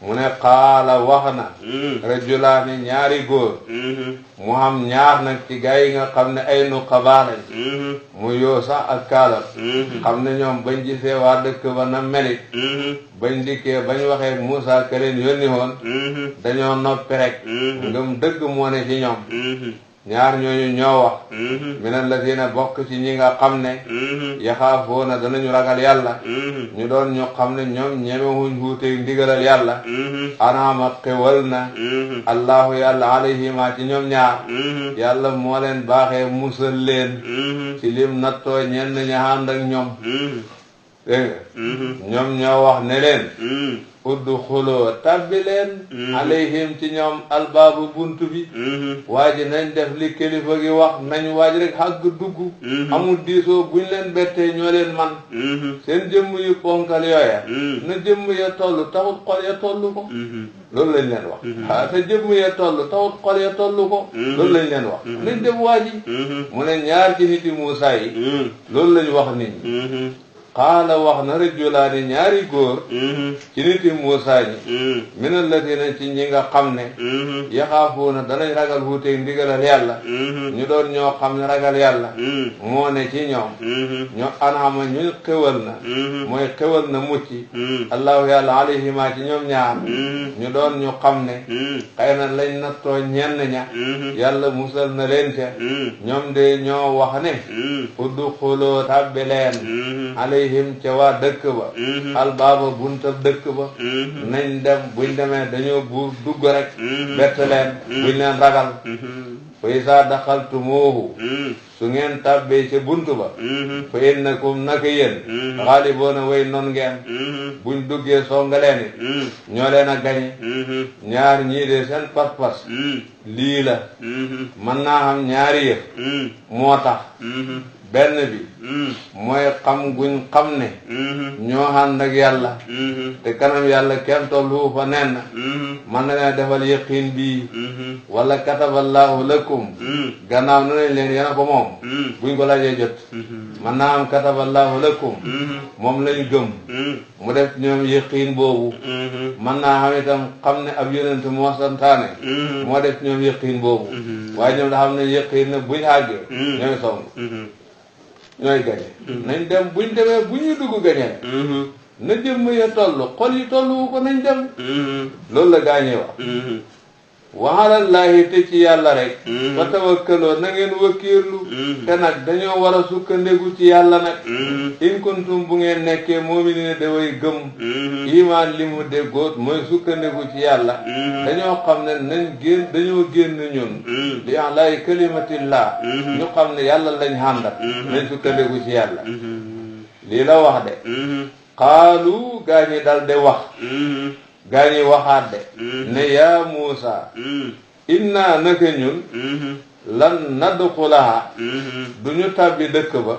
mu ne qaala wax na rajulaani ñaari góor mu xam ñaar nag ci gaa yi nga xam ne ay nuqabaa lañ mu yoo sax ak kaalal xam ne ñoom bañ gisee waa dëkk ba na melit bañ dikkee bañ waxee Muusaa ka leen yónni woon dañoo noppi rek ngëm dëgg moo ne ci ñoom ñaar ñooñu ñoo wax min alladina bokk ci ñi nga xam ne yaxaafoona danañu ragal yàlla ñu doon ñu xam ne ñoom ñemewuñ xuuteeg ndigalal yàlla anaama xewal na allahu yàlla alayhima ci ñoom ñaar yàlla moo leen baaxee musal leen ci lim nattoo ñenn ña ànd ak ñoom dégg nga ñoom ñoo wax ne leen udxuloo tabbi leen alayhim ci ñoom albaabu buntu bi waa ji nañ def li kilifa gi wax nañ waaj rek xàgg dugg amul diisoo buñ leen bettee ñoo leen man seen jëmm yu ponkal yooya na jëmm ya toll taxut xol ya toll ko loolu lañ leen wax te jëmm ya toll taxut xol ya toll ko loolu lañ leen wax nañ dem waa ji mu ne ñaar ci niti Muusaa yi loolu lañ wax nit ñi qaala wax na rajulaani ñaari góor ci niti Muusaa ñi min alladina ci ñi nga xam ne yaxaafuuna danañ ragal wuuteeg ndigalal yàlla ñu doon ñoo xam ne ragal yàlla moo ne ci ñoom ñoo anaama ñu xewal na mooy xewal na mucc allahu yàlla alayhima ci ñoom ñaar ñu doon ñu xam ne xëy na lañ nattoo ñenn ña yàlla musal na leen ca ñoom de ñoo wax ne udxuloo tabbi leen alayhim ca waa dëkk ba albaaba buntab dëkk ba nañ dem buñ demee dañoo buur dugg rek bett leen buñ leen ragal fa izaa daxaltumuuhu su ngeen tàbbee ca bunt ba fa innakum naka yéen xaaliboona way non ngeen buñ duggee songaleen it ñoo leen a gañe ñaar ñii de seen pas-pas lii la mën naa xam ñaari yëf moo tax benn bi mooy xam guñ xam ne ñoo ànd ak yàlla te kanam yàlla kenn tollu fa nen man na leen defal yëqiin bii wala kataballahu lakum gannaaw na nañ leen yéen a ko moom buñ ko laajee jot man naa am kataballahu lakum moom lañ gëm mu def ñoom yëqiin boobu man naa xam itam xam ne ab yonent moo santaane moo def ñoom yëqiin boobu waaye ñoom da xam ne yëqiin na buñ àggee ñooy song ñooy gañe nañ dem buñ demee bu ñuy dugg gañe na jëmm ya toll xol yi tollu ko nañ dem loolu la gaañee wax waxalallaahi te ci yàlla rek fa tawakkaloo na ngeen wakkiirlu te nag dañoo war a sukkandiku ci yàlla nag in kuntum bu ngeen nekkee mu'miniina daway gëm imaan li mu déggoot mooy sukkandiku ci yàlla dañoo xam ne dañoo génn ñun li alaayi kalimatillah ñu xam ne yàlla lañ xàndat nañ sukkandiku ci yàlla lii la wax de xaalu gaa ñi dal de wax gaa ñi waxaat de ne yaa Muusaa inna naka ñun lan nadxulaha duñu tàbbi dëkk ba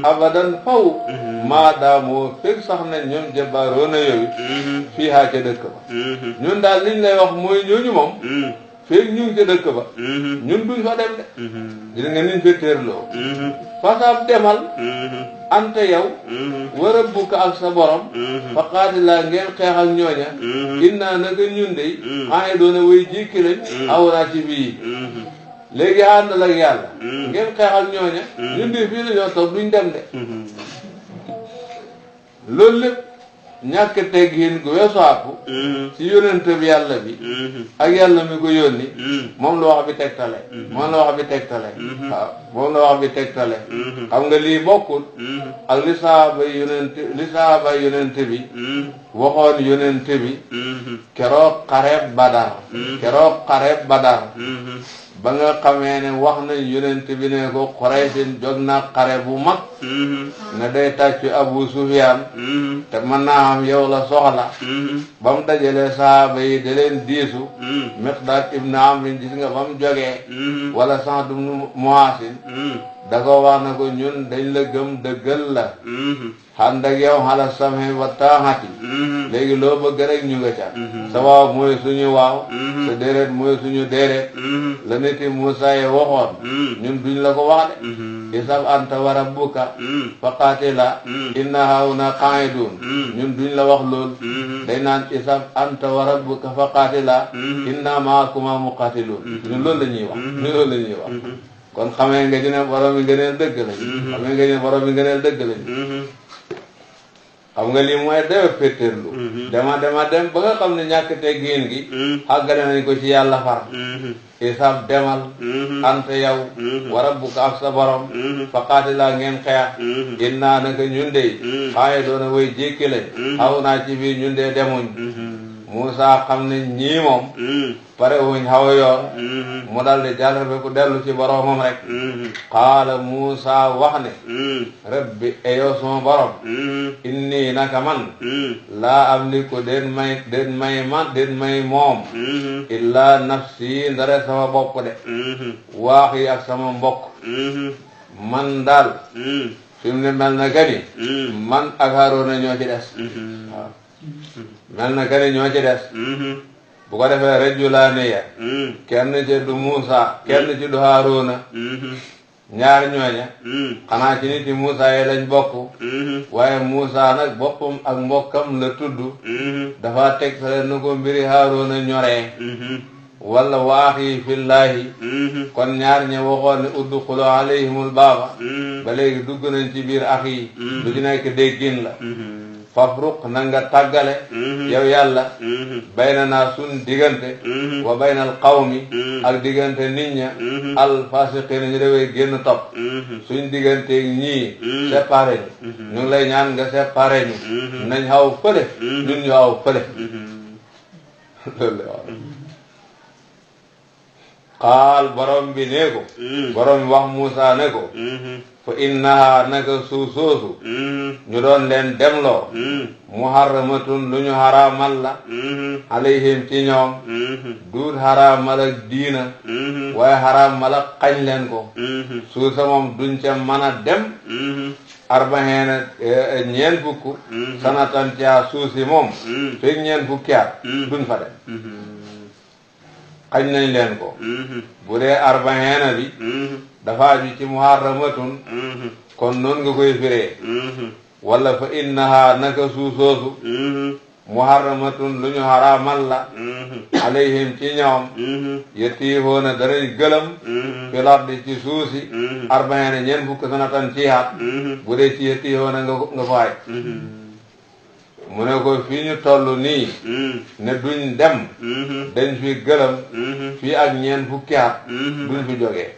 abadan faw maadaamoo fekk sax ne ñoom jabaaroona yooyu fii haa ca dëkk ba ñun daal liñ lay wax mooy ñooñu moom fekk ñu ngi ca dëkk ba ñun duñ fa dem de gis nga niñ fa téerloo fasaab demal ante yow wa rabbuka ak sa borom fa qaatilaa ngeen xeex ak ñooña innaa naka ñun dey xane doona way jékki lañ awraa ci fii léegi àndal ak yàlla ngeen xeex ak ñooña ñun de fii la ñoo toog duñ dem de loolu lépp ñàkk teggin gu weesu àpp ci yónnent bi yàlla bi ak yàlla mi ko yónni moom la wax bi tegtale moom la wax bi tegtale waaw moom la wax bi tegtale xam nga lii bokkul ak li saaba yónnent bi waxoon yónnent bi keroog xareeb Badar ba nga xamee ne wax nañ yónnent bi ne ko Quraysin jóg na xare bu mag ne day tàccu Abu Sufyaan te mën naa am yow la soxla ba mu dajalee sahaaba yi da leen diisu Miqdaad ibn Amr gis nga ba mu jógee wala Sa'd ibn Mu'aaz da ko wax na ko ñun dañ la gëm dëggal la ànd ak yow xala samhe wa taaxati léegi loo bëgg rek ñu nga ca sa waaw mooy suñu waaw sa déeret mooy suñu déeret la niti Muusaa ye waxoon ñun duñ la ko wax de isab anta wa rabbuka fa qaatila inna haahuna qaa'idun ñun duñ la wax lool day naan isab anta wa rabbuka fa qaatila inna ma'akuma muqaatilun ñun loolu la ñuy wax ñun loolu la ñuy wax kon xamee nga ci ne borom yi ngëneel dëgg lañu xamee nga ci ne borom yi ngëneel dëgg lañu xam nga lii mooy dewe féttéerlu dema dem ba nga xam ne ñàkk teggin gi xàggale nañ ko ci yàlla far isab demal anta yow wa rabbuka ak sa borom fa qaatilaa ngeen xeex innaa naka ñun dey xaaye doona way jékki lañ xaw naa ci biir ñun dee demuñ Muusaa xam ne ñii moom pare wuñ xaw yoon mu dal di jàllarbe ku dellu ci boromam rek qaala Muusaa wax ne rabbi eyow suma borom inni naka man laa amliku den may moom illaa nafsi ndare sama bopp de waax yi ak sama mbokk man daal fi mu ne mel na gani man ak Haaruna ñoo ci des waaw mel na gani ñoo ci des bu ko defee rajulaani ya kenn ci du Muusaa kenn ci du Haaruna ñaar ñooña xanaa ci nit yi Muusaa yi lañ bokk waaye Muusaa nag boppam ak mbokkam la tudd dafa teg fale na ko mbiri Haaruna ñoree wala waaxi fillaahi kon ñaar ña waxoon ne udxulu alayhimul baaba ba léegi dugg nañ ci biir ax yi lu ci nekk déggin la fafruq na nga tàggale yow yàlla bayna naa sun diggante wa baynal qawmi ak diggante nit ña al fasiqina ñu dewee génn topp suñ diggante ñii séparé ñu ngi lay ñaan nga séparé ñu nañ xaw fële ñun ñu xaw fële loolu la wax qaal borom bi ne ko borom bi wax Muusaa ne ko fa innaha naka suuf soosu ñu doon leen demloo muharramatun lu ñu haraamal la alayhim ci ñoom duut haraamal ak diina waaye haraamal ak xañ leen ko suuf sa moom duñ ca mën a dem arbaxeena ñeen fukk sanatan ca suuf si moom fekk ñeen fukki at duñ fa dem xañ nañ leen ko bu dee arbaxeena bi dafa aju ci muharramatun kon noonu nga koy firee wala fa innaha naka suusoosu muharramatun lu ñu haraamal la alayhim ci ñoom yetiihoona danañ gëlëm fil ardi ci suusi arbaxeena ñeen fukk sanatan ci at bu dee ci yetiihoona nga faay mu ne ko fii ñu toll nii ne duñ dem dañ fi gëlëm fii ak ñeen fukki at duñ fi jógee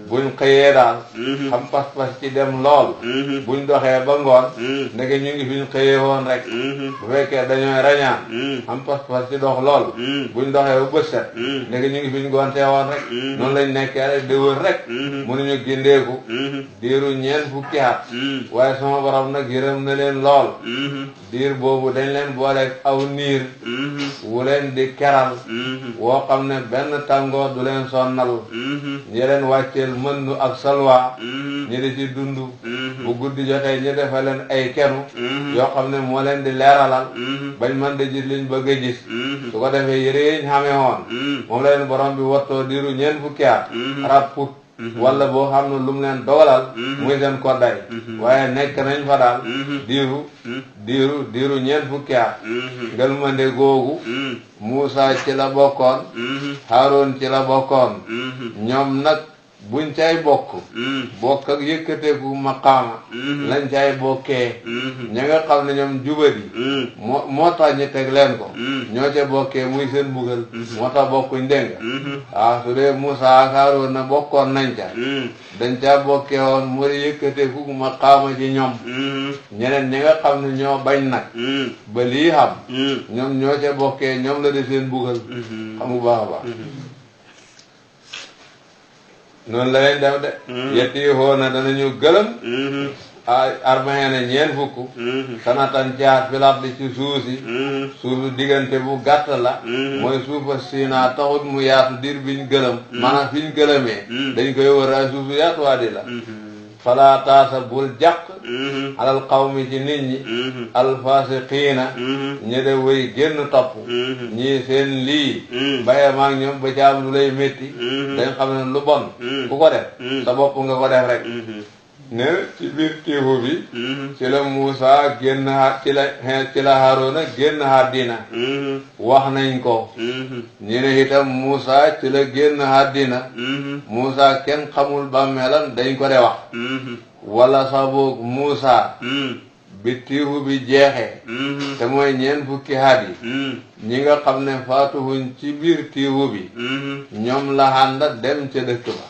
buñ xëyee daal xam pas-pas ci dem lool buñ doxee ba ngoon ndeke ñu ngi fi ñu xëyee woon rek bu fekkee dañooy rañaan xam pas-pas ci dox lool buñ doxee ba bët set ndeke ñu ngi fi ñu gontee woon rek noonu lañ nekkee rek di wër rek mënuñu gindeeku diiru ñeen fukki at waaye sama borom nag yërëm na leen lool diir boobu dañ leen booleeg aw niir wu leen di keral woo xam ne benn tàngoor du leen sonnal ñi leen wàcceel mëndu ak salwa ñi di ci dund bu guddi jotee ñi defa leen ay kenu yoo xam ne moo leen di leeralal bañ mën di gis liñ bëgg a gis su ko defee yëre yiñ xamee woon moom la leen borom bi wattoo diiru ñeen fukki at rapput wala boo xam ne lu mu leen dogalal muy seen kodday waaye nekk nañ fa daal diiru ñeent fukki at ngel mande googu Muusaa ci la bokkoon Haaroon ci la bokkoon ñoom nag buñ cay bokk ak yëkkateeku maqaama lañ cay bokkee ña nga xam ne ñoom jubadi moo tax ñu teg leen ko ñoo ca bokkee muy seen mbugal moo tax bokkuñ dégg nga su dee Muusaa ak Haaroon na bokkoon nañ ca dañ caa bokkee woon mu di yëkkateeku maqaama ci ñoom ñeneen ñi nga xam ne ñoo bañ nag ba lii xam ñoom ñoo ca bokkee ñoom la di seen mbugal xam bu baax a baax noonu la leen def de yetti hoona danañu gëlëm arbaxeena ñeen fukk sanatan caat filar di ci suusi suufu diggante bu gàtt la mooy suufa Siinaa taxut mu yaatu dir biñ gëlëm maanaam fiñ gëlëmee dañ koy wër ay suufu yaatuwaa di la falaa taasa bul jàq alal qawmi ci nit ñi alfasiqiina ñi de wéy génn topp ñii seen lii bàyyi maag ñoom ba ci am lu lay métti dañ xam ne lu bon ku ko def sa bopp nga ko def rek ne ci biir tiihu bi ci la Muusa génn ci la Haaruna génn àddina wax nañ ko ñu ne itam Muusa ci la génn àddina Muusa kenn xamul bàmmeelam dañ ko de wax wala sax boog Muusa bi tiihu bi jeexee te mooy ñeent fukki at yi ñi nga xam ne faatuhuñ ci biir tiihu bi ñoom la ànd dem ca dëkk ba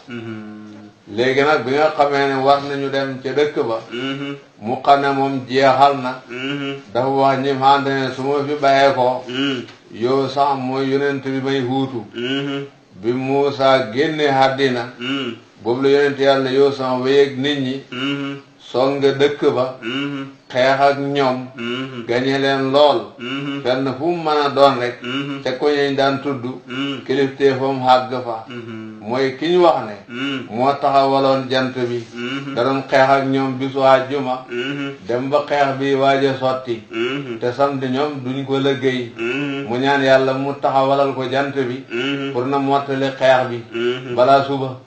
léegi nag bi nga xamee ne war nañu dem ca dëkk ba mu xam ne moom jeexal na dafa wax ñi ànd ne su ma fi bàyyee ko yow sax mooy yonent bi may huutu bi Muusa génne àddina boobu la yonent yàlla yow sama wéyeeg nit ñi songa dëkk ba xeex ak ñoom gañe leen lool fenn fu mu mën a doon rek te ko ñeñ daan tudd kilifteefam xàgg fa mooy ki ñu wax ne moo taxawaloon jant bi da doon xeex ak ñoom bisu àjjuma dem ba xeex bi waaj a sotti te samedi ñoom duñ ko liggéey mu ñaan yàlla mu taxawalal ko jant bi pour na mottali xeex bi balaa suba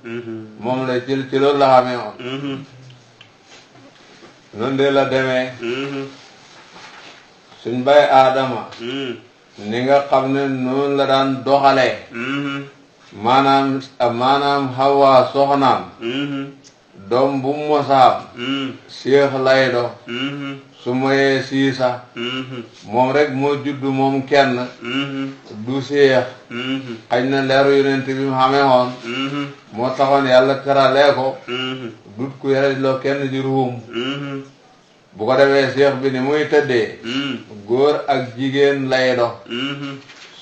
moom la ci loolu la xamee woon noonu de la demee suñ bay Aadama ni nga xam ne noonu la daan doxalee maanaam Hawa soxnaam doom bu mosaam Seex lay do su moyee siisa moom rek moo juddu moom kenn du seex xañ na leeru yonent bi mu xamee woon moo taxoon yàlla teralee ko dut ku yare loo kenn di ruum bu ko defee seex bi ni muy tëddee góor ak jigéen lay dox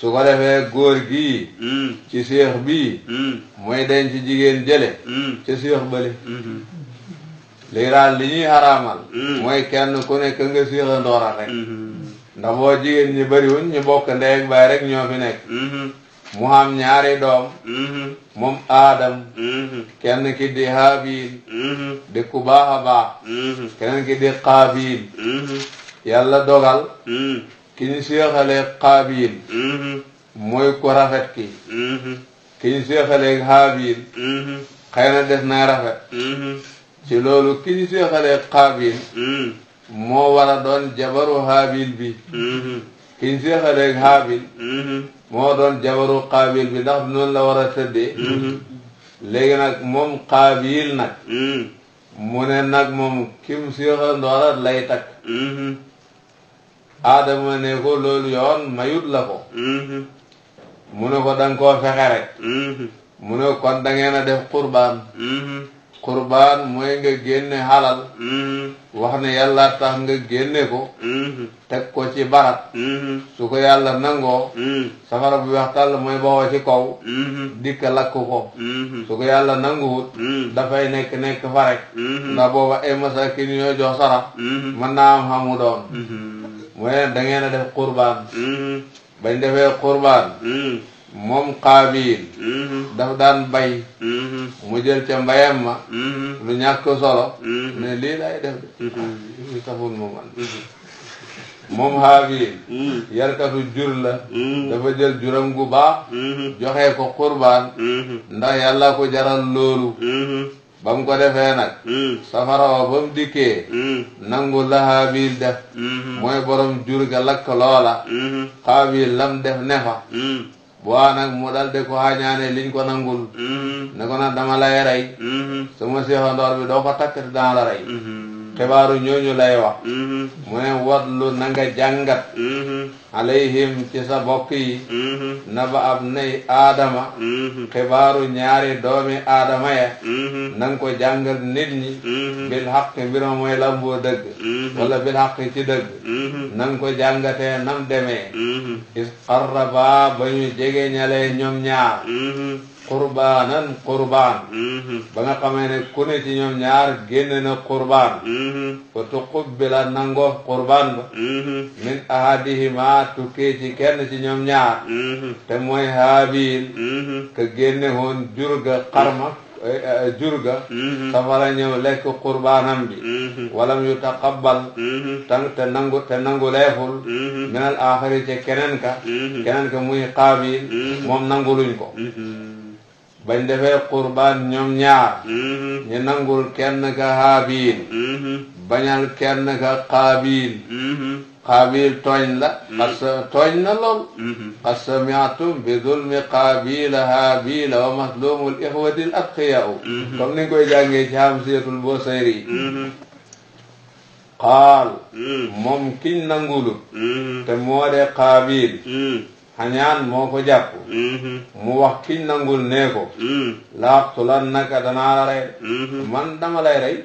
su ko defee góor gii ci seex bii mooy denc ci jigéen jële ca seex bële léegi daal li ñuy xaraamal mooy kenn ku nekk nga séexa ndoora rek ndax boo jigéen ñi bëriwuñ ñu bokk ndey ak baay rek ñoo fi nekk mu am ñaari doom moom Aadam kenn ki di Haabil di ku baax a baax keneen ki di Qaabil yàlla dogal ki ñu séexalee Qaabil mooy ku rafet ki ñu séexalee Haabil xëy na des na rafet ci loolu ki ñu séexalee Qaabil moo war a doon jabaru Haabil bi ki ñu séexalee Haabil moo doon jabaru Qaabil bi ndax noonu la war a tëddee léegi nag moom Qaabil nag mu ne nag moom kim séexa ndoora lay takk Aadama ne ko loolu yoon mayut la ko mu ne ko danga koo fexe rek mu ne kon da ngeen a def qurbaan qurbaan mooy nga génne xalal wax ne yàlla tax nga génne ko teg ko ci barat su ko yàlla nangoo safara bu weex tàll mooy baxoo ci kaw dikk lakk ko su ko yàlla nanguwut dafay nekk fa rek ndax booba ay masakin ñoo jox sarax mën naa am xamu doon mooy da ngeen a def qurbaan bañ defee qurbaan moom Qaabil daf daan bay mu jël ca mbayam ma lu ñàkk solo ne lii lay def de li taful mu man moom Haabil yarkatu jur la dafa jël juram gu baax joxe ko qurbaan ndax yàlla ko jaral loolu ba mu ko defee nag safara wa ba mu dikkee nangu la Haabil def mooy borom jur ga lakk loola Qaabil lam def ne fa bu nag mu dal de ko xaañaane liñ ko nangul ne ko nag dama lay rey sama seexandoor bi doo ko takk te dana la rey xibaaru ñooñu lay wax mu ne wadlu na nga jàngat alayhim ci sa bokk yi naba ab nay Aadama xibaaru ñaari doomi Aadama ya na nga ko jàngal nit ñi bil xaq mbirma mooy lamboo dëgg wala bil xaq ci dëgg na nga ko jàngatee nam demee is qarraba ba ñu jege ñalee ñoom ñaar qurbaanan qurbaan ba nga xamee ne ku ne ci ñoom ñaar génne na qurbaan fa tuqubbila nangoof qurbaan ba min ahadihima tukkee ci kenn ci ñoom ñaar te mooy Haabil ka génne woon jur ga xarma jur ga safara ñëw lekk qurbaanam bi walam yutaqabbal te nangu leeful minal aaxari ca keneen ka muy qaabil moom nanguluñ ko bañ defee qurbaan ñoom ñaar ñu nangul kenn ka haabil bañal kenn ka qaabil qaabil tooñ la tooñ na lool qad sami'tum bi zulmi qaabila haabila wa maslumul ixwati al atqiyaa'u comme ni nga koy jàngee ci Hamziyatul Busayri qaal moom kiñ nangulut te moo de qaabil xañaan moo ko jàpp mu wax kiñ nangul nee ko laaqtulannaka danaa la rey man dama lay rey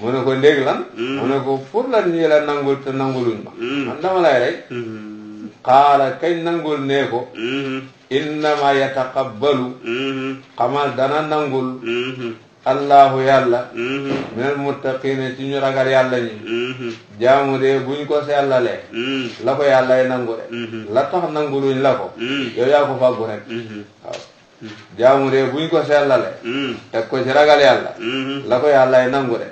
mu ne ko ndég lan mu ne ko pour lan ñii la nangul te nanguluñ ma man dama lay rey qaala kañ nangul nee ko innama yataqabbalu xamal dana nangul allahu yàlla minal muttaqina ci ñu ragal yàlla ñi jaamu de buñ ko sellalee la ko yàllay nangu de la tax nanguluñ la ko yow yaa ko fàggu rek waaw jaamu de buñ ko sellalee teg ko ci ragal yàlla la ko yàllay nangu de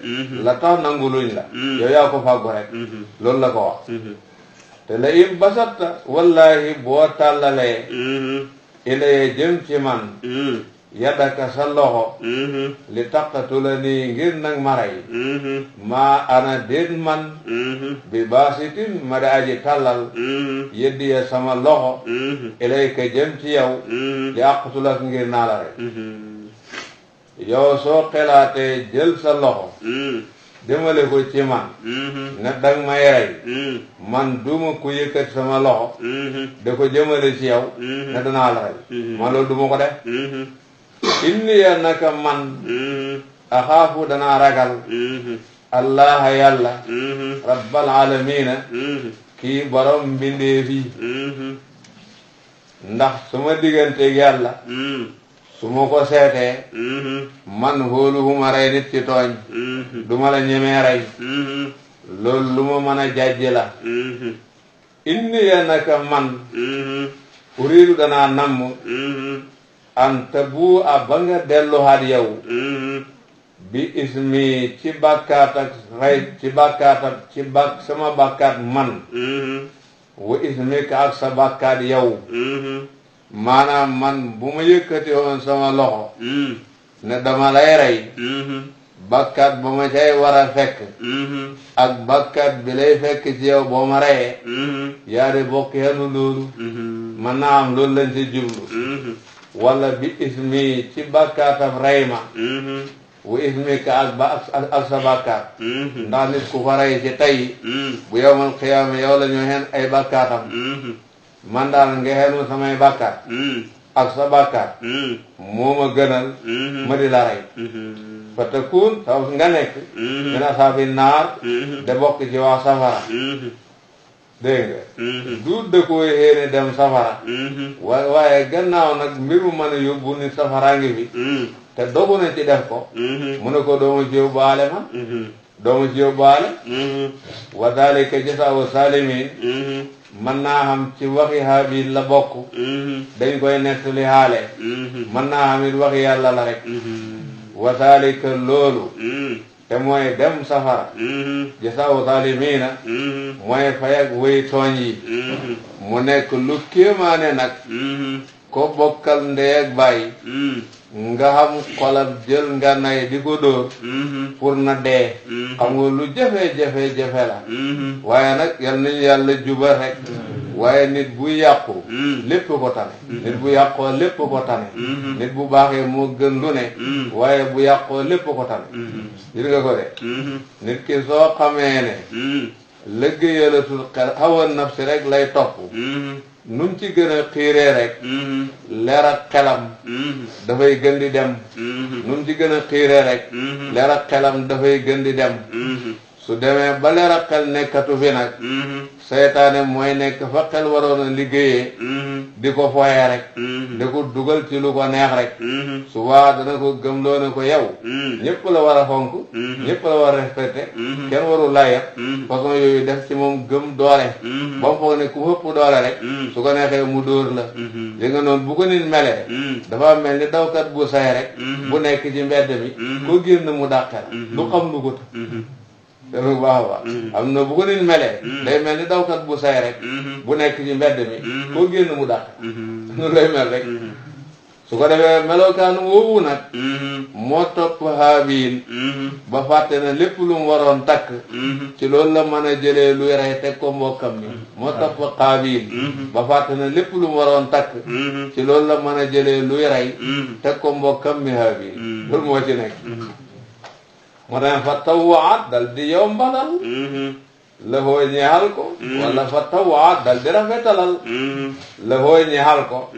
la tax nanguluñ la yow yaa ko fàggu rek loolu la ko wax te la in basatta wallahi boo tàllalee ilayee jëm ci man yadaka sa loxo li taqatula nii ngir nag ma rey maa ana déet man bi baasitin ma da aji tàllal yeddiya sama loxo ilayka jëm ci yow li aqtulak ngir naa la rey yow soo xelaatee jël sa loxo demale ko ci man ne dang may rey man duma ku yëkkat sama loxo da ko jëmale ci yow ne danaa la rey man loolu duma ko def inni ya naka man axaafu danaa ragal allah yàlla rabbal alamina kii borom mbindeefi ndax suma digganteeg yàlla su ma ko seetee man hóoluhuma rey nit ci tooñ duma la ñemee rey loolu lu ma mën a jàjji la inni ya naka man uriidu danaa namm anta bu a ba nga delluwaat yow bi ismi ci bàkkaat ak rey ci bàkkaat ak sama bàkkaat man wa ismika ak sa bàkkaat yow maanaam man bu ma yëkkati woon sama loxo ne dama lay rey bàkkaat ba ma cay war a fekk ak bàkkaat bi lay fekk ci yow boo ma reyee yaari bokk yenu loolu man naa am loolu lañ ci jublu wala bi ismi ci bàkkaatam rey ma wa ismika ak sa bàkkaat ndax nit ku ko rey ci tey bu yowmal xiyaama yow la ñu xen ay bàkkaatam man daal nga xenu samay bàkkaat ak sa bàkkaat moo ma gënal ma di la rey fa takun saw nga nekk min asaabi naar de bokk ci waa safara dégg nga du dëkkoo yéene dem safara waaye gannaaw nag mbir mu mën a yóbbu nit safaraa ngi fi te dogu na ci def ko mu ne ko dooma ci yóbbaale man dooma ci yóbbaale wa dalika jasaawu salimin mën naa xam ci waxi Haabil la bokk dañ koy nettali xaale mën naa xam it waxi yàlla la rek wa dalika loolu te mooy dem safara jasaawu zaalimiina mooy fay ak wéy tooñ yi mu nekk lu kéemaane nag ko bokkal ndey ak bàyyi nga xam xolam jël nga nay di ko dóor pour na dee xam nga lu jafe-jafe la waaye nag yal nañu yàlla jubal rek waaye nit bu yàqu lépp ko tane nit bu yàqoo lépp ko tane nit bu baaxee moo gën lu ne waaye bu yàqoo lépp ko tane gis nga ko de nit ki soo xamee ne liggéeyalatul xel hawa nafsi rek lay topp nun ci gën a xiiree rek leer ak xelam dafay gën di dem nun ci gën a xiiree rek leer ak xelam dafay gën di dem su demee ba leer ak xel nekkatu fi nag seytaane mooy nekk fa xel waroon a liggéeyee di ko foyee rek di ko dugal ci lu ko neex rek suba dana ko gëmloo ne ko yow ñëpp la war a fonk ñëpp la war a respecté kenn warul laa yeb façon yooyu def ci moom gëm doole ba mu foog ne ku ëpp doole rek su ko neexee mu dóor la li nga noonu bu ko nit melee dafa mel ni dawkat bu say rek bu nekk ci mbedd mi ko génn mu dàqe la du xam lu ko dana bu baax a baax am na bu ko nit melee day mel ni dawkat bu say rek bu nekk ci mbedd mi koo génn mu dàq noonu lay mel rek su ko defee melokaanu woowu nag moo topp Haabil ba fàtte na lépp lu mu waroon takk ci loolu la mën a jëlee luy rey teg ko mbokkam mi moo topp Qaabil ba fàtte na lépp lu mu waroon takk ci loolu la mën a jëlee luy rey teg ko mbokkam mi Haabil loolu moo ci nekk moo tax fa tawwaat dal di yombalal la hoo ñeexal ko wala fa tawwaat dal di rafetalal la hoo ñeexal ko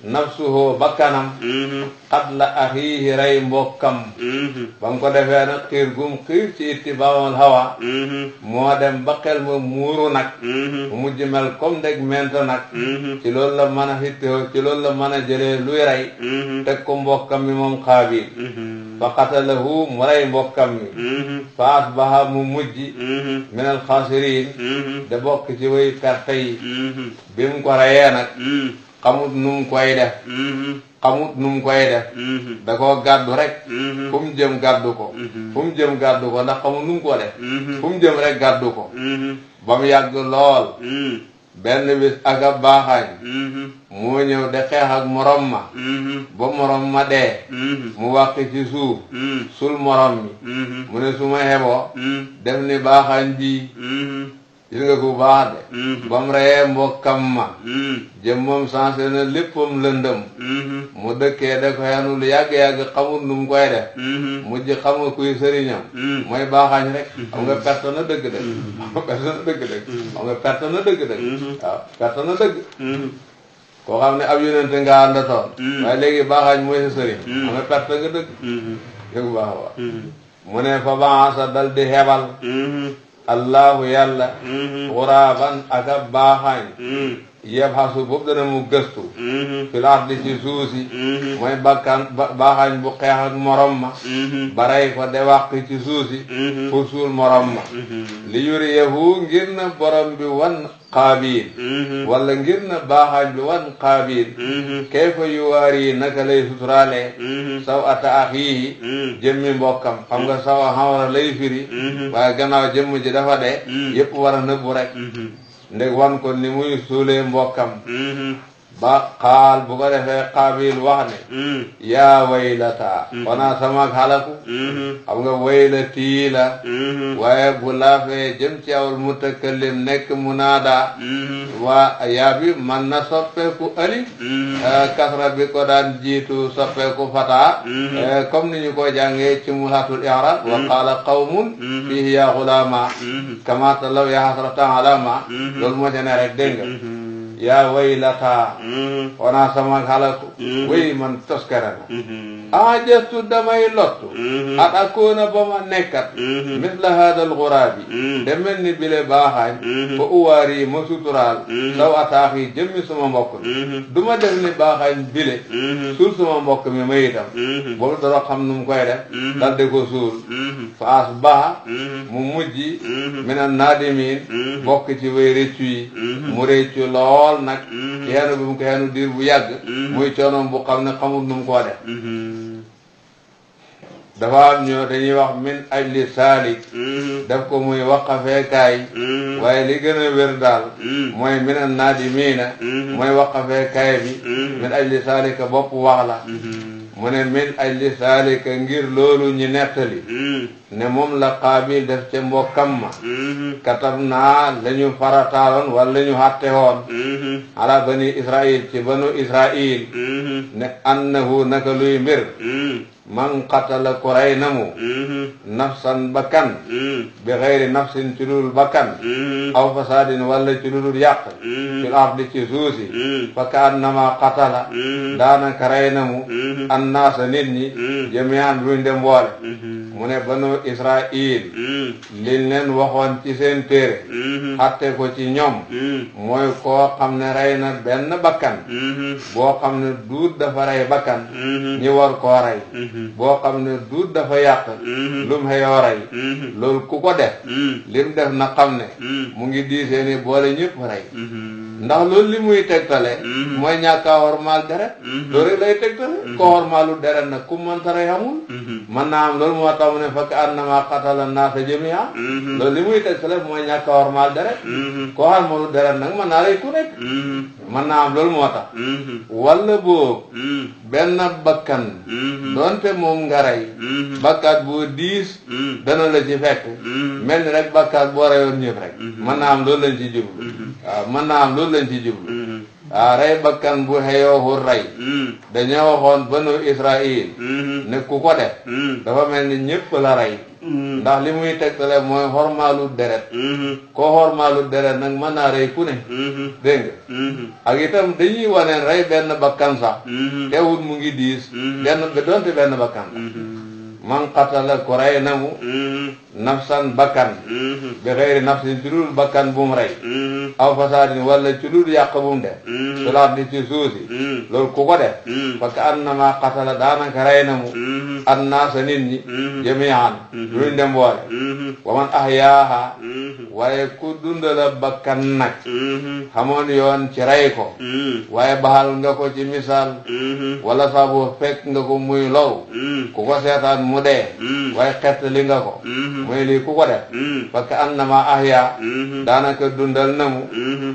nafsuhu bakkanam qatla axiihi rey mbokkam ba mu ko defee nag xiir gum xiir ci ittibaawal hawa moo dem ba xel ma muuru nag mu mujj mel comme ndeg mento nag ci loolu la mën a hittoo ci loolu la mën a jëlee luy rey teg ko mbokkam mi moom Qaabil fa qatalahu mu rey mbokkam mi fa asbaha mu mujj minal xaasiriin da bokk ci way perte yi bi mu ko reyee nag xamut nu mu koy def xamut nu mu koy def da koo gàddu rek fu mu jëm gàddu ko fu mu jëm gàddu ko ndax xamut nu mu ko def fu mu jëm rek gàddu ko ba mu yàgg lool benn bis ak a baaxaañ moo ñëw de xeex ak morom ma ba morom ma dee mu wàq ci suuf sul morom mi mu ne su ma xeboo def ni baaxaañ bii gis nga ko baax de ba mu reyee mbokkam ma jëm moom sensé na léppam lëndëm mu dëkkee da ko xenu lu yàgg-yàgg xamul nu mu koy def mujj xam nga kuy sëriñam mooy baaxaañ rek xam nga perte na dëgg-dëgg xam nga perte na dëgg-dëgg waaw perte na dëgg koo xam ne ab yonente nga àndatoon waaye léegi baaxaañ mooy sa sëriñ xam nga perte nga dëgg yëgu baax a baax mu ne fa baasa dal di hebal allahu yàlla xuraaban ak ab baaxaañ yebxasu boobu dana mu gëstu fil ardi ci suuf si mooy bakkan baaxaañ bu xeex ak morom ma baray ko de wàq ci suuf si pour suul morom ma li yuriyahu ngir na borom bi wan Qaabil wala ngir na baaxaañ bi wan Qaabil kayfa yuwaari naka lay suturaale saw ata axiihi jëmmi mbokkam xam nga saw a xawra lay firi waaye gannaaw jëmm ji dafa dee yëpp war a nëbbu rek ndeg wan ko ni muy suulee mbokkam ba xaal bu ko defee Qaabil wax ne yaa waylata wana sama xalaku xam nga waylati la waaye bu laafee jëm ci awul mutakallim nekk munaada waa yaa bi man na soppeeku alif kasra bi ko daan jiitu soppeeku fataa comme ni ñu ko jàngee ci mulhatul i'rab wa qaala qawmun fihi ya xulaama kama talaw ya hasratan alama loolu moo ca ne rek dégg nga yaa waylata wana sama xalaku wéy man toskare na ajastu damay lottu at akoona ba ma nekkat misla haadal xuraabi de mel ni bile baaxaañ fa uwaari ma suturaal saw ataax yi jëmmi suma mbokk mi du ma def ni baaxaañ bile suul suma mbokk mi ma itam boobu dara xam nu mu koy def dal di ko suul fa asbaha mu mujj minan naadimiin bokk ci way réccu yi mu réccu lool nag xeenu bi mu ko xeenu diir bu yàgg muy coonoom bu xam ne xamul nu mu koo def dafa am ñoo dañuy wax min ajli saalik def ko muy waqafeekaay waaye li gën a wér daal mooy minan naadimiina mooy waqafeekaay bi min ajli saalika bopp wax la mu ne min ajli saalika ngir loolu ñi nettali ne moom la Qaabil def ca mbokkam ma katab naa la ñu farataaloon wala la ñu xatte woon ala bani Israil ci banu Israil ne annahu naka luy mbir man qatala ku rey na mu nafsan bakkan bi xeyri nafsin ci lulul bakkan aw fasadin wala ci lulul yàq fil ardi ci suusi fa ka annama qatala daanaka rey na mu annaasa nit ñi jami'an luñ dem boole mu ne banu Israil liñ leen waxoon ci seen téere xatte ko ci ñoom mooy koo xam ne rey na benn bakkan boo xam ne duut dafa rey bakkan ñi war koo rey boo xam ne duut dafa yàq lum xeyoo rey loolu ku ko def lim def na xam ne mu ngi diisee ni boole ñëpp rey ndax loolu li muy tegtale mooy ñàkk a wormaal deret loolu rek lay tegtale ko wormaalu deret nag ku mënta rey amul mën naa am loolu moo tax mu ne fakk annama qatala naasa jamii'an loolu li muy tegtale mooy ñàkk a wormaal deret ko wormaalu deret nag mën naa rey ku nekk mën naa am loolu moo tax walla boobu benn bakkan doonte moom nga rey bakkaat boo diis dana la ci fekk mel ni rek bakkaat boo reyoon ñëpp rek mën naa am loolu lañ ci jublu waaw mën naa am loolu lañ ci jublu waaw rey bakkan bu xeyooxul rey dañoo waxoon banu Israil ne ku ko def dafa mel ni ñëpp la rey ndax li muy tegtale mooy xormaalu deret koo xormaalu deret nag mën naa rey ku ne dégg nga ak itam dañuy waneen rey benn bakkan sax teewul mu ngi diis doonte benn bakkan man qatala ku rey na mu nafsan bakkan bi xeyri nafsin ci dul bakkan bu mu rey aw fasaadin wala ci dul yàq bu mu def su laat di ci suusi loolu ku ko def parce que annama qatala daanaka rey na mu annaasa nit ñi jami'an luñ dem boole wa man ahyaaha waaye ku dundala bakkan nag xamoon yoon ci rey ko waaye baxal nga ko ci misaal wala sabu fekk nga ko muy loru ku ko seetaan mu dee waaye xett li nga ko mooy lii ku ko def parce que annama ahya daanaka dundal na mu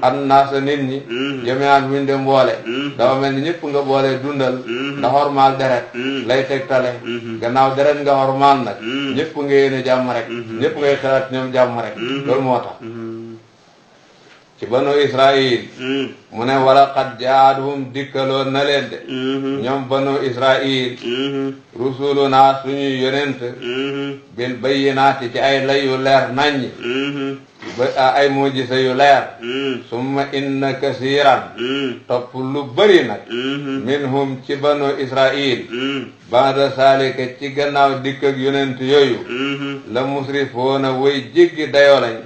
annaasa nit ñi jami'an buñ dem boole dafa mel ni ñëpp nga boole dundal ndax xormaal deret lay tegtale gannaaw deret nga xormaal nag ñëpp nga yéene jàmm rek ñëpp ngay xalaat ñoom jàmm rek loolu moo tax ci banu Israil mu ne wala qad jaadhum dikkaloon na leen de ñoom banu Israil rusuluna suñuy yonent bil bayyinaati ci ay lay yu leer naññi ay mujisa yu leer summa inna kasiran topp lu bëri nag minhum ci banu Israil ba'da salika ci gannaaw dikk ak yonent yooyu la musrifoona way jéggi dayoo lañ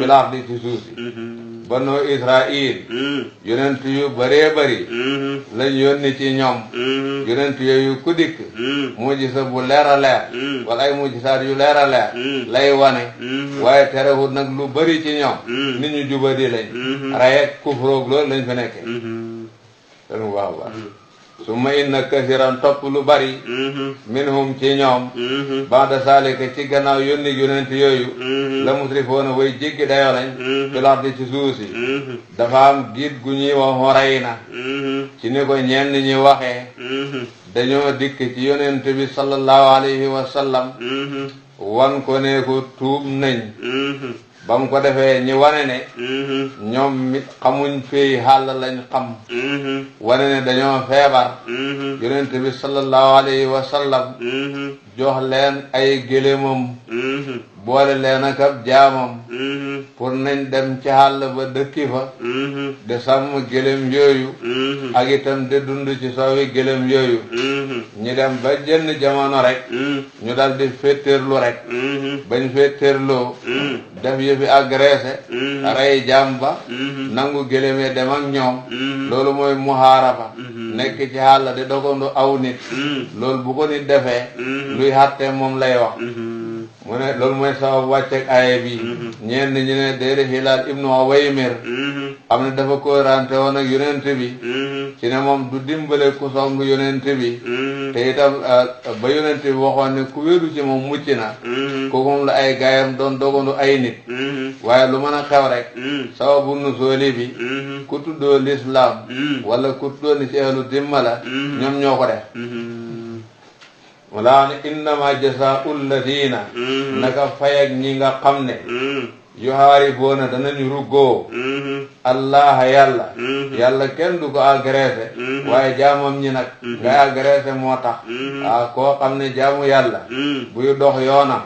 fil ardi ci suuf si banu Israil yonent yu bëree bëri lañ yónni ci ñoom yonent yooyu ku dikk mujisa bu leer a leer wala ay mujisaat yu leer a leer lay wane waaye terewul nag lu bëri ci ñoom nit ñu jubadi lañ rayek kufroog loolu lañ fa nekkee ten waaw baax summa inna kasiran topp lu bari minhum ci ñoom ba'da salika ci gannaaw yónni yonent yooyu la musrifoona way jéggi dayoo lañ fil ardi ci suuf si dafa am giit gu ñuy wax Horayna ci ni ko ñenn ñi waxee dañoo dikk ci yonent bi sallallahu alayhi wa sallam wan ko ne ko tuub nañ ba mu ko defee ñi wane ne ñoom mit xamuñ fii xàll lañ xam wane ne dañoo feebar yonent bi sallallahu alayhi wa sallam jox leen ay gëléemam boole leen ak ab jaamam pour nañ dem ci xàll ba dëkki fa de sàmm gëléem yooyu ak itam de dund ci soowi gëléem yooyu ñu dem ba jënn jamono rek ñu dal di féetéerlu rek bañ féetéerloo def yëfi agressé rey jaam ba nangu gëléem dem ak ñoom loolu mooy muhaaraba nekk ci xàll di dogandu aw nit loolu bu ko nit defee luy xàtte moom lay wax mu ne loolu mooy sabab wàcceeg aaya bi ñenn ñi ne déedéet Hilaal ibnu Uwaymir am na dafa kóorante woon ak yonent bi ci ne moom du dimbale ku song yonent bi te itam ba yonent bi waxoon ne ku wéeru ci moom mucc na kooku moom la ay gaayam doon dogandu ay nit waaye lu mën a xew rek sababu nusooli bi ku tuddoo l'islam wala ku tuddoo ni ci ahlu dimma la ñoom ñoo ko def wala ne innama jazaa'u alladina naka fay ak ñi nga xam ne yuhaaribuuna danañu ruggoo allah yàlla kenn du ko agressé waaye jaamam ñi nag ngay agressé moo tax koo xam ne jaamu yàlla buy dox yoonam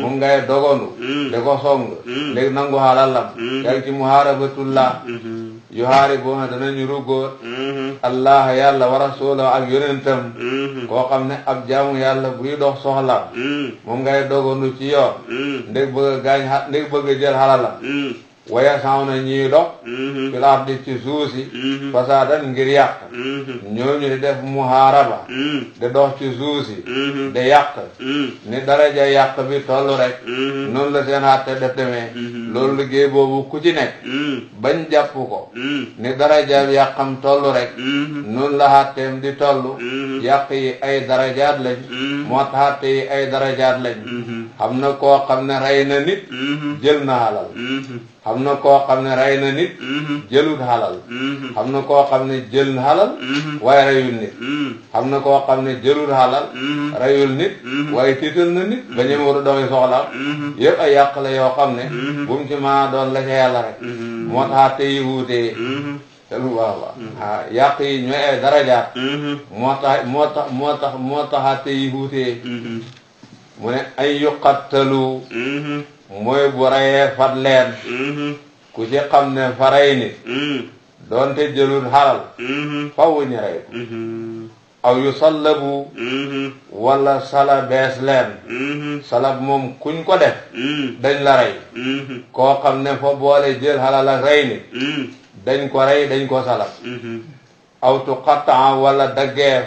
moom ngay dogondu de ko song léegi nangu halalam yaa ngi ci muhaarabatullah yuhaaribuuna danañu ruggóor allah yàlla wa rasulahu ak yonentam koo xam ne ab jaamu yàlla buy dox soxlaam moom ngay dogandu ci yoon ndég bëgg a gaañ ndég bëgg a jël xalalam waya saw na ñiy dox fil ardi ci suuf si fasaadan ngir yàq ñooñu di def muhaaraba di dox ci suuf si di yàq ni daraja yàq bi toll rek noonu la seen àtte def demee loolu liggéey boobu ku ci nekk bañ jàpp ko ni daraja yàqam toll rek noonu la àtteem di toll yàq yi ay darajaat lañ moo tax àtte yi ay darajaat lañ xam na koo xam ne rey na nit jël na halal xam na koo xam ne rey na nit jëlut halal xam na koo xam ne jël na halal waaye reyul nit xam na koo xam ne jëlut halal reyul nit waaye tiital na nit ba ñëw war a doxi soxlaam yëpp ay yàq la yoo xam ne bu mu ci maa doon la ca yàlla rek moo tax te yi wuutee waaw yàq yi ñooy ay darajaat moo tax te yi wuutee mu ne ay yuqattalu mooy bu rayee fat leen ku ci xam ne fa rey nit doonte jëlul xalal faw ñu rey ko aw yu sallabu wala sala bees leen salab moom kuñ ko def dañ la rey koo xam ne fa boole jël xalal ak rey nit dañ ko rey dañ ko salab aw tuqattaa wala daggeef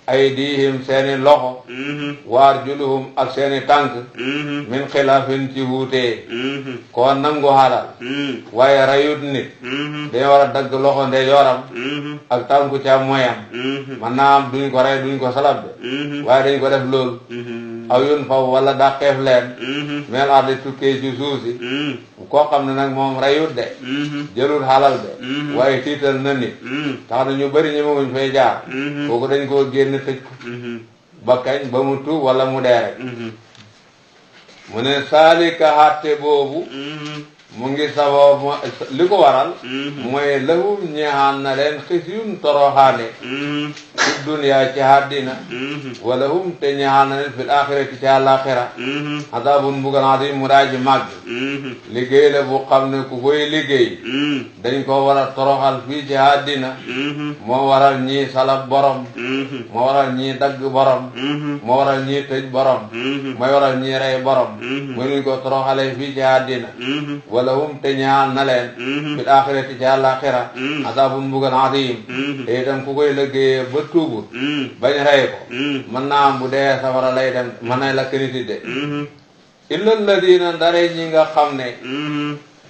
aydihim seeni loxo waar juluhum ak seeni tànk min xilaafin ci wuutee koo nangu xalal waaye rayut nit dañu war a dagg loxo ndeyjooram ak tànku càmmoñam man naa am duñ ko rey duñ ko salab de waaye dañ ko def loolu aw yun faw wala dàqeef leen mel ardi tukkee ci suuf si koo xam ne nag moom rayut de jëlul xalal de waaye tiital na nit tax na ñu bëri ñi ma muñ fay jaar kooku dañ koo génn tëj ko ba kañ ba mu tuub wala mu dee rek mu ne saalika xatte boobu mu ngi saboo li ko waral mooy lahum ñeexaan na leen xisyun toroxaane fi duniyaa ci àddina wala hum te ñeexaan na leen fil axirati ci àllaaxira azaabun mbugal aziim mu daaji màgg liggéey la bu xam ne ku koy liggéey dañ ko war a toroxal fii ci àddina moo waral ñii salab borom moo waral ñii dagg borom moo waral ñii tëj borom mooy waral ñii rey borom mu nuñ ko toroxalee fii ci àddina wala hum te ñaan na leen fil axirati ci àllaaxira azaabun mbugal aziim te itam ku koy liggéeyee ba tuubut bañ rey ko mën naa am bu dee safara lay dem mën nay lakk nit de illa alladina ndare ñi nga xam ne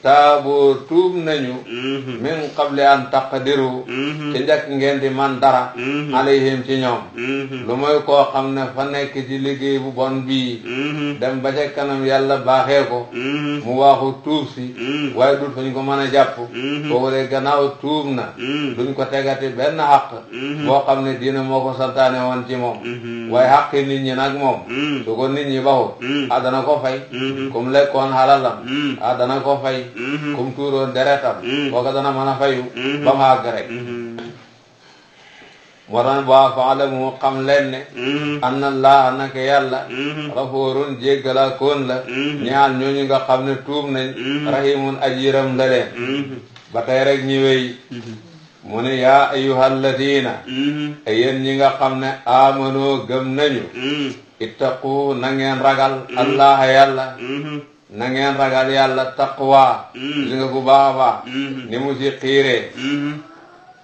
taaboo tuub nañu min qabli an taqdiru ci njëkk ngeen di man dara alayhim ci ñoom lu mooy koo xam ne fa nekk ci liggéey bu bon bii dem ba ca kanam yàlla baaxee ko mu waaxu tuub si waaye dul fañ ko mën a jàpp kooku de gannaaw tuub na duñ ko tegati benn xaq boo xam ne diina moo ko santaane woon ci moom waaye xaqi nit ñi nag moom su ko nit ñi baxut dana ko fay comme lekkoon xalalam dana ko fay comme tuuroon deretam kooka dana mën a fayu ba mu àgg rek moo tax waa faalamu xam leen ne anna allaha naka yàlla rafoorun jéggala koon la ñaal ñooñu nga xam ne tuub nañ rahimun ajiram la leen ba tey rek ñi wéy mu ne yaa ayyuhalladina ay yéen ñi nga xam ne amanoo gëm nañu ittaqu na ngeen ragal allaha yàlla na ngeen ragal yàlla taqwa li nga bu baax a baax ni mu ci xiiree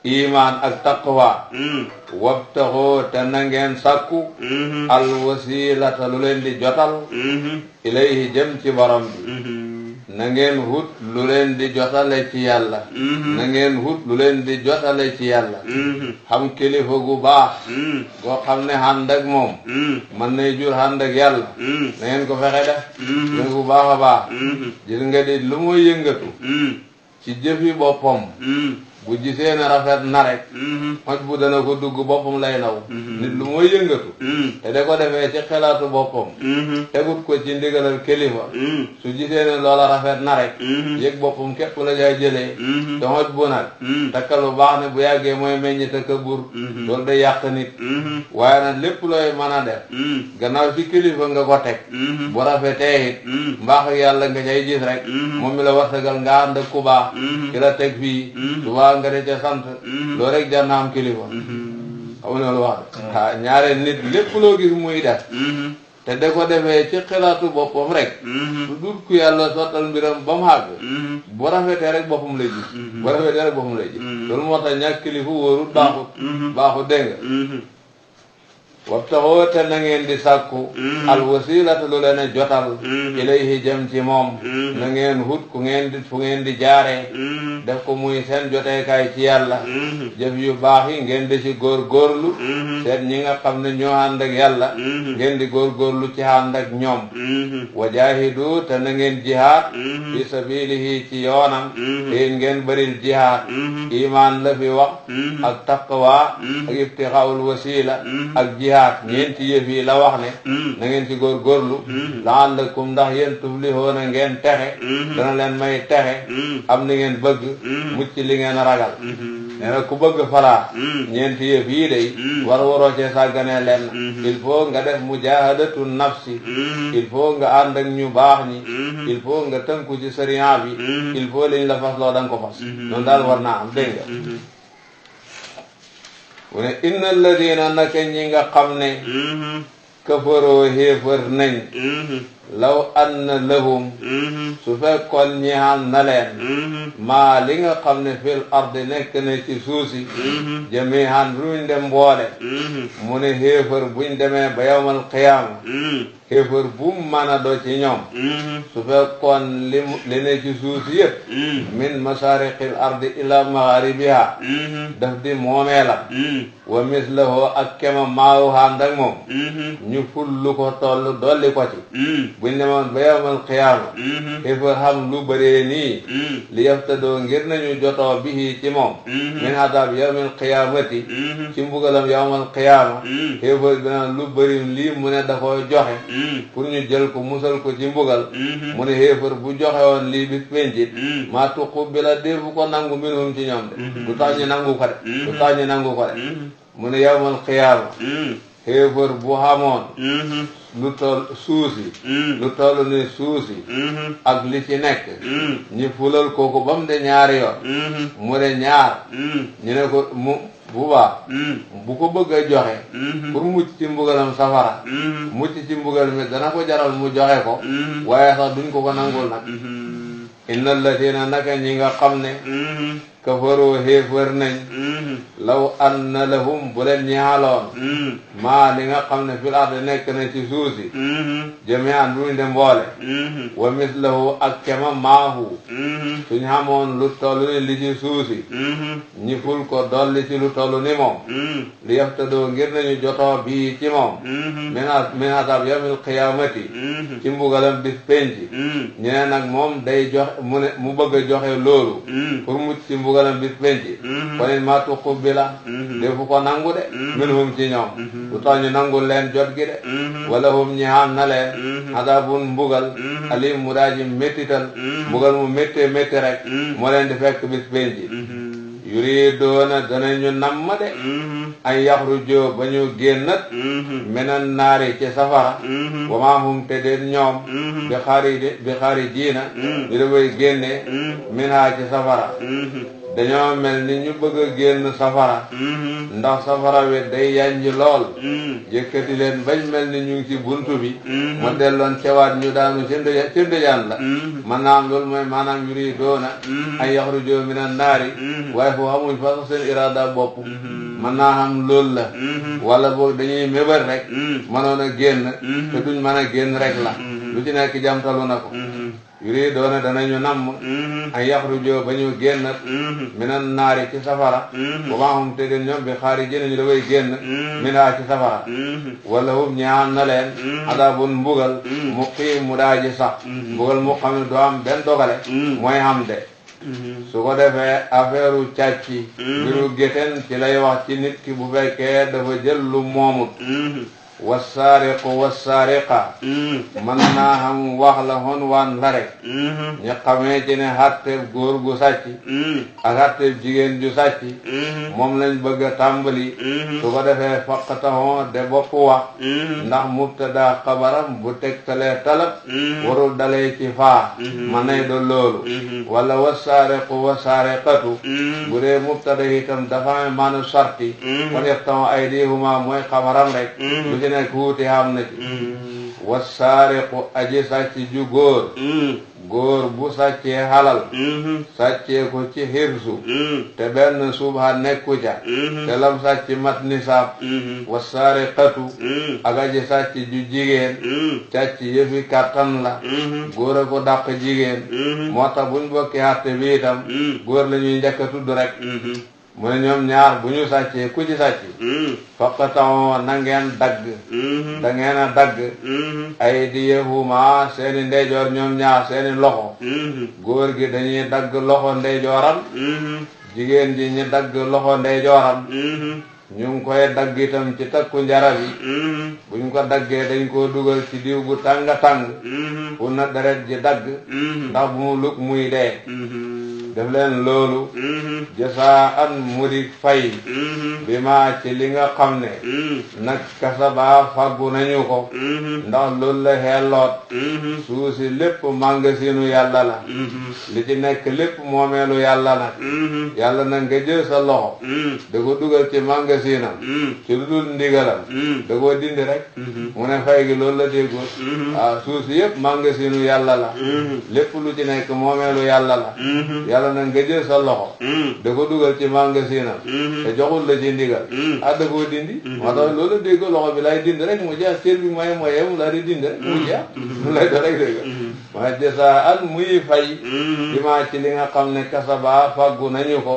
iman ak taqwa wabtaxoo te na ngeen sàkku al wasilata lu leen di jotal ilayhi jëm ci borom bi na ngeen hut lu leen di jotale ci yàlla na ngeen hut lu leen di jotale ci yàlla xam kilifa gu baax goo xam ne ànd ak moom mën nay jur ànd ak yàlla na ngeen ko fexe def gis gu baax a baax gis nga di lu muy yëngatu ci jëfi boppam bu gisee na rafet na rek xoj bu dana ko dugg boppam lay naw nit lu mooy yëngatu te da ko defee ci xelaatu boppam tegut ko ci ndigalal kilifa su gisee ne loola rafet na rek yëg boppam képp la jaay jëlee te xoj bu nag takkal bu baax ne bu yàggee mooy meññ takabur loolu day yàq nit waaye nag lépp looy mën a def gannaaw ci kilifa nga ko teg bu rafetee it mbaax ak yàlla nga cay gis rek moom mi la warsagal nga ànd ak ku baax ki la teg fii subaa nga de ca sant loolu rek jar na am kilifa xam nga lu wax ñaare nit lépp loo gis muy def te da ko defee ci xalaatu boppam rek su dul ku yàlla sottal mbiram ba mu àgg bu rafetee rek boppam lay gis bu rafetee rek boppam lay gis loolu moo tax ñàkk kilifa wóorut baaxut dégg nga wabtaxoo te na ngeen di sàkku alwasilata lu leen a jotal ilayhi jëm ci moom na ngeen hut fu ngeen di jaaree def ko muy seen joteekaay ci yàlla jëf yu baax yi ngeen di ci góorgóorlu seet ñi nga xam ne ñoo ànd ak yàlla ngeen di góorgóorlu ci ànd ak ñoom wajaahidu te na ngeen jihaad fi sabilihi ci yoonam te ngeen bëril jihaad iman la fi wax ak taqwa ak ibtixaawul wasila ak jihaad ñeenti yëf yi la wax ne na ngeen ci góorgóorlu la'allakum ndax yéen tuflihoona ngeen texe dana leen may texe am ni ngeen bëgg mucc li ngeen ragal nee na ku bëgg falaa ñeenti yëf yii day waroo cee sàgganee leen il faut nga def mujahadatu nafsi il faut nga ànd ak ñu baax ñi il faut nga tënku ci sariya bi il faut liñ la fas loo da nga ko fas noonu daal war naa am dégg nga mu ne inna alladina naka ñi nga xam ne kafaroo xéefar nañ law anna lahum su fekkoon ñeexal na leen maa li nga xam ne fil ardi nekk na ci suusi jamihan buñ dem mboole mu ne xéefar buñ demee ba yawmal qiyaama xéefar bu mu mën a do ci ñoom su fekkoon li ne ci suusi yëpp min masariqil ardi ila magharibiha daf di moomeelam wa mislahu ak kema maawu ànd ak moom ñu ful lu ko toll dolli ko ci buñ demoon ba yawmal qiyaama xéefar xam lu bëree nii li yaftadoo ngir nañu jotoo bihi ci moom min adab yawmal qiyaamati ci mbugalam yawmal qiyaama xéefar bi naan lu bëri lii mu ne da koy joxe pour ñu jël ko musal ko ci mbugal mu ne xéefar bu joxe woon lii bis pencit maa tuqu bi la déefu ko nangu minhum ci ñoom de du tax ñu nangu ko de du tax ñu nangu ko de mu ne yawmal qiyaama xéefar bu xamoon lu toll suusi lu toll ni suusi ak li ci nekk ñi fulal kooku ba mu de ñaari yoon mu de ñaar ñu ne ko mu bu baax bu ko bëgg a joxe pour mucc ci mbugalam safara mucc ci mbugal mi dana ko jaral mu joxe ko waaye sax duñ ko nangul nag inna alladina naka ñi nga xam ne kafaroo xéefar nañ law anna lahum bu leen ñaaloon maa li nga xam ne fil ardi nekk na ci suusi jami'an buñ de mboole wa mislahu ak kema maahu suñ xamoon lu toll ni li ci suusi ñi ful ko dolli ci lu toll ni moom li yaftadoo ngir nañu jotoo bii ci moom min adab yawmil qiyamati ci mbugalam bis penci ñu ne nag moom day joxe mu bëgg a joxe loolu pour mucc ci mbugalam bis penci kon it maa tuqubila defu ko nangu de minhum ci ñoom lu tax ñu nangul leen jot gi de wala hum ñi xam na leen adabun mbugal alim mu daaji méttital mbugal mu méttee métti rek moo leen di fekk bis penci yuridoona danañu namma de ay yaxrujoo ba ñu génnat minan naari ci safara wa maa hum te den ñoom bi xaari jiina ñu dafay génne minhaa ci safara dañoo mel ni ñu bëgg a génn safara ndax safara wi day yanji lool yëkkati leen bañ mel ni ñu ngi ci buntu bi mu delloon cewaat ñu daanu ci ndëjaan la maanaam loolu mooy maanaam yuri doona ay yaxrujoo minan naari waaye foo xamuñ fa sax seen irada bopp mën naa xam loolu la wala boog dañuy mébar rek mënoon a génn te duñ mën a génn rek la lu ci nekk jamtalu na ko yuri doona danañu namm ay yaxrujoo ba ñu génnat minan naari ci safara wa maa hum te den ñoom bi xaari jëne ñu dafay génn minhaa ci safara wala hum ñaan na leen adabun mbugal muqiim mu daaji sax mbugal mu xam ne doo am benn dogale mooy xam de su ko defee affaire càcc mbiru gétteen ci lay wax ci nit ki bu fekkee dafa jël lu moomut wassaariqu wassaariqa mën naa xam wax la hon waan la rek ñu xamee ci ne xàtteeb góor gu sàcc ak xàtteeb jigéen ju sàcc moom lañ bëgg a tàmbali su ko defee faqatahoo de bopp wax ndax mubtada xabaram bu tegtalee talab warul dalee ci faa mën nay do loolu wala wassaariqu wassaariqatu bu dee mubtada itam dafa am maanu sarti kon yaqta'u aydihuma mooy xabaram rek nekk wuute xam na ci wassaariqu aji sàcc ju góor bu sàccee halal sàccee ko ci hirsu te benn subha nekku ca te lam sàcc mat nisaab wassaariqatu ak aji sàcc ju jigéen càcc yëfi kàttan la góor a ko dàq jigéen moo tax buñ bokki àtte bi itam góor la ñuy njëkk a tudd rek mu ne ñoom ñaar bu ñu sàccee ku ci sàcc faqata'u na ngeen dagg da ngeen a dagg aydiyahuma seeni ndeyjoor ñoom ñaar seeni loxo góor gi dañuy dagg loxo ndeyjooram jigéen ji ñi dagg loxo ndeyjooram ñu ngi koy dagg itam ci takku njarab yi buñ ko daggee dañ koo dugal ci diw gu tàng fu na deret ji dagg ndax bu mu lug muy dee def leen loolu jasaan mudik fay bi ma ci li nga xam ne nag kasaba faggu nañu ko ndax loolu la xelloot suusi lépp màngasinu yàlla la li ci nekk lépp moomeelu yàlla nag yàlla nag nga jël sa loxo da ko dugal ci màngasinam ci lu dul ndigalam da koo dindi rek mu ne fay gi loolu la déggoon waaw suusi yépp màngasinu yàlla la lépp lu ci nekk moomeelu yàlla la yàlla nag nga jël sa loxo da ko dugal ci magasinam te joxul la ci ndigal da koo dindi moo tax loolu dégg loxo bi lay dindi rek mu jeex cër bi mooy mu laa di dindi rek mu jeex mu lay do rek dégg mooy jasaan muy fay bi maa ci li nga xam ne kasaba fàggu nañu ko